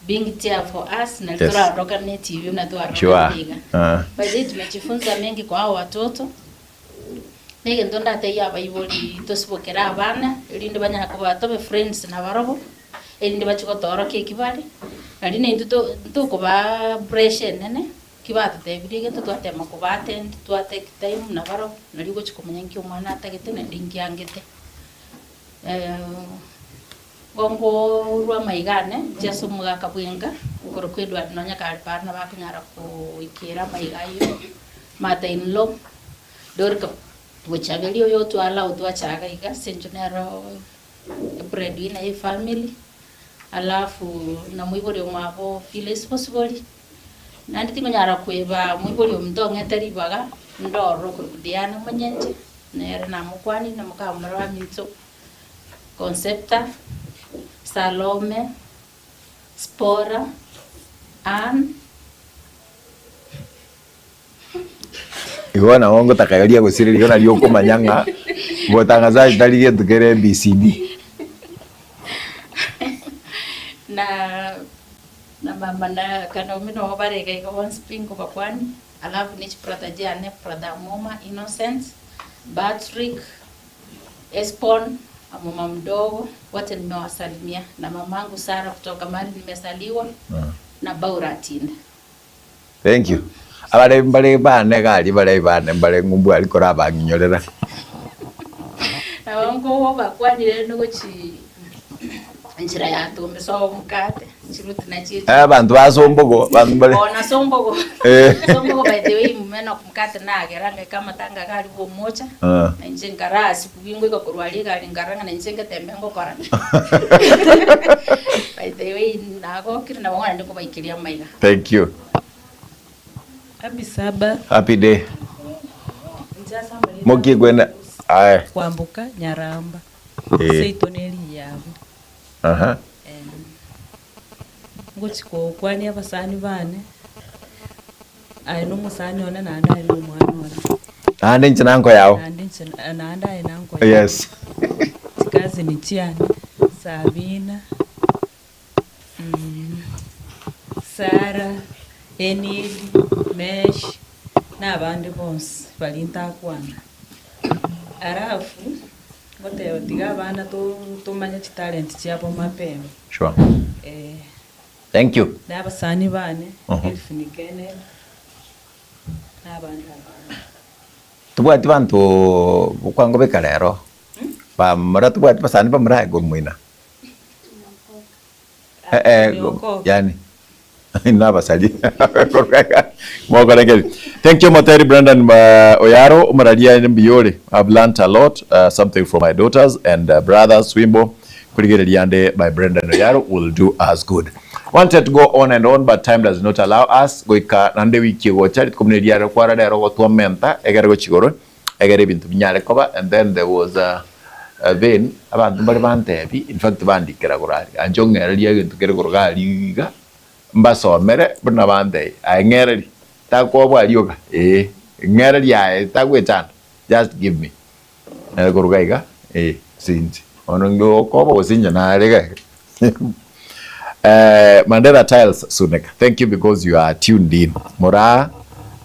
being there for us na yes. Tura roka ne TV na tura sure. By tumejifunza mengi kwa hao watoto. Nege ndonda teya bayiboli tosibokera abana elinde banyana kuba tobe friends na barobo elinde bachikotoro kekibali nali ne ntuto ntuko ba pressure nene kibata tebirige tutwatema kubate twate time na baro nali gochikomanya nki omwana atagete na ndingi angete gongo rwa maigane Jesu mugaka bwenga ukoro kwedwa nonya kali parna bakunyara kuikira maigayo mata in law dorka Buchagelio yotu ala utwachaga iga senjonero breadwinner ye family alafu na mwibori mwabo feel responsible nandi tingonyara kweba mwibori omndonge taribaga ndoro kudiana munyenje nere na mukwani na mukamura mitso Concepta Salome Spora Ann Iwana wangu takayolia gusiri liona lioko manyanga botangaza italige tukere BCD na mama na kana mino barega iko one spring kwa kwani alafu ni brother Jane brother Moma Innocent Patrick Espon mama mdogo wote nimewasalimia na mamangu Sara kutoka mali nimesaliwa na Baura Tinda. Thank you. Abare mbare bane gali bare bane mbare ngumbu alikora banginyorera. Abongo bakwanire nuguchi njira ya tumbe so mukate chiruti na chichi. Abantu basombogo bantu mbare. Ona sombogo. Sombogo by the way mumena kumukate na geranga kama tanga gali bomocha. Na nje ngarasi kubingwe ko kurwali gali ngaranga na nje ngetembe ngokora. By the way nago kirina bangwana ndiko baikiria maiga. Thank you. Happy Sabbath. Happy day. Moki gwena aye. Kwambuka Nyaramba. Seitoneli yabo. Aha. Ngochiko kwani abasani bane. Aye no musani ona na anda no mwana ona. Ande nchinanko yao. Ande nchinanko. Yes. Chikazini chiane Sabina, Sara, Enid, Mesh n'abandi bonsi bari ntakwana. Alafu ngoteba tiga abana tumanye chitalent chiabo mapema. Sure. Thank you. N'abasani bane Elfin Kenneth n'abandi abana. Tubwati bantu bukwango bekalero. Bamara tubwati basani bamara gomwina. Yani nabasali. Thank you Moteri Brendan Oyaro Umaradia Mbiyore. I've learned a lot, something from my daughters and brothers. Wimbo Kurigere Liande by Brendan Oyaro will do us good. Wanted to go on and on, but time does not allow us. Goika nande wiki gocha community kwara dero gotuamenta egere gochigoro egere bintu binyare koba. And then there was a vein abantu bari bantebi, in fact bandikira gorari anjo ng'ereria egento kere gorogari iga mbasomere buna bantei aye ng'ereri takobwa rioka ng'ereri aye tagwechana just give me goroga iga sinzi ono ngokoba gosinja narega. Mandela Tiles Suneka, thank you because you are tuned in. Mora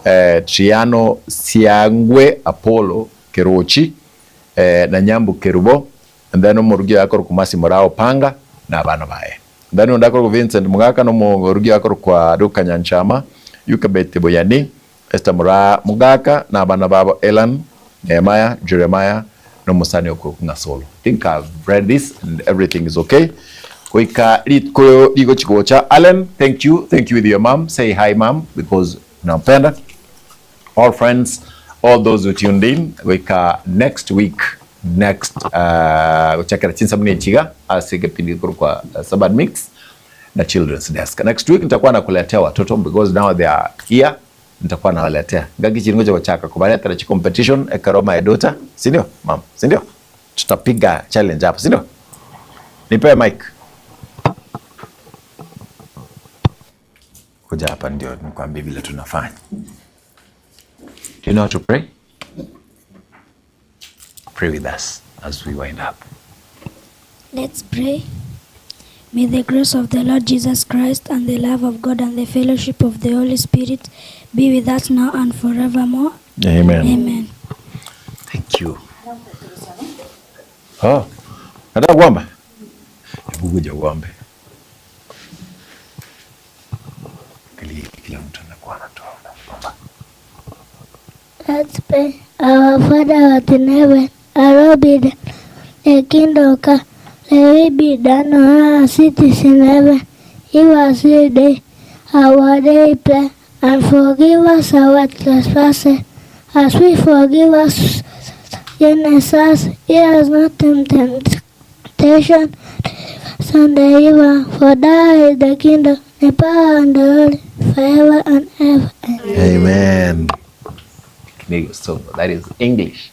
Triano Siangwe Apollo Kerochi na Nyambu Kerubo, and then omurugi akoro kumasi Morao Panga na abana bae. Then ondakoro Vincent Mugaka no murugi akoro kwa Duka Nyanchama Yukabete Boyani Esther Mora Mugaka na abana babo Elan Nehemiah Jeremiah no Musani Okunga Solo. Think I've read this and everything is okay. Koika liko ligo chikocha. Alan, thank you. Thank you with your mom. Say hi mom because nampenda. All friends, all those who tuned in, wika next week, next kuchakira chinsa mune chiga asige pindi kwa Sabbath Mix na Children's Desk. Next week nitakuwa nakuletea watoto because now they are here. Nitakuwa nawaletea. Ngaki chiringo cha kuchaka kubaleta chi competition ekaroma ya daughter, si ndio mom, si ndio? Tutapiga challenge hapo, si ndio? Nipe mic. Kuja hapa ndio nikwambie vile tunafanya. Do you know how to pray? Pray with us as we wind up. Let's pray. May the grace of the Lord Jesus Christ and the love of God and the fellowship of the Holy Spirit be with us now and forevermore. Amen. Amen. Thank you. Oh, nataka kuomba. Hebu kuja uombe. Kila mtu anakuwa anatoa omba. Let's pray. Our Father who art in heaven, hallowed be thy kingdom come. Thy will be done on earth as it is in heaven. Give us this day our daily bread, and forgive us our trespasses, as we forgive us against us. Lead us not into temptation, and the evil. For thine is the kingdom, the power, and the glory, forever and ever. Amen. So that is English.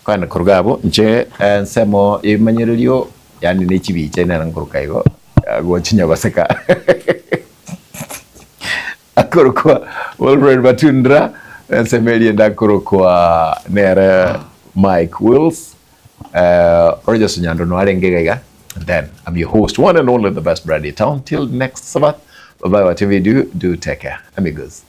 Kana kurugabo nche nsemo imanyerelio yani nechibiche nara nkurukaigo gochinya baseka. Akorokwa Wilfred Batundra nsemelie ndakorokwa nere Mike Wills Roger Sunyando no arengegaiga. And then I'm your host, one and only, the best brand in town. Till next Sabbath. Bye bye. Whatever you do, do take care. Amigos.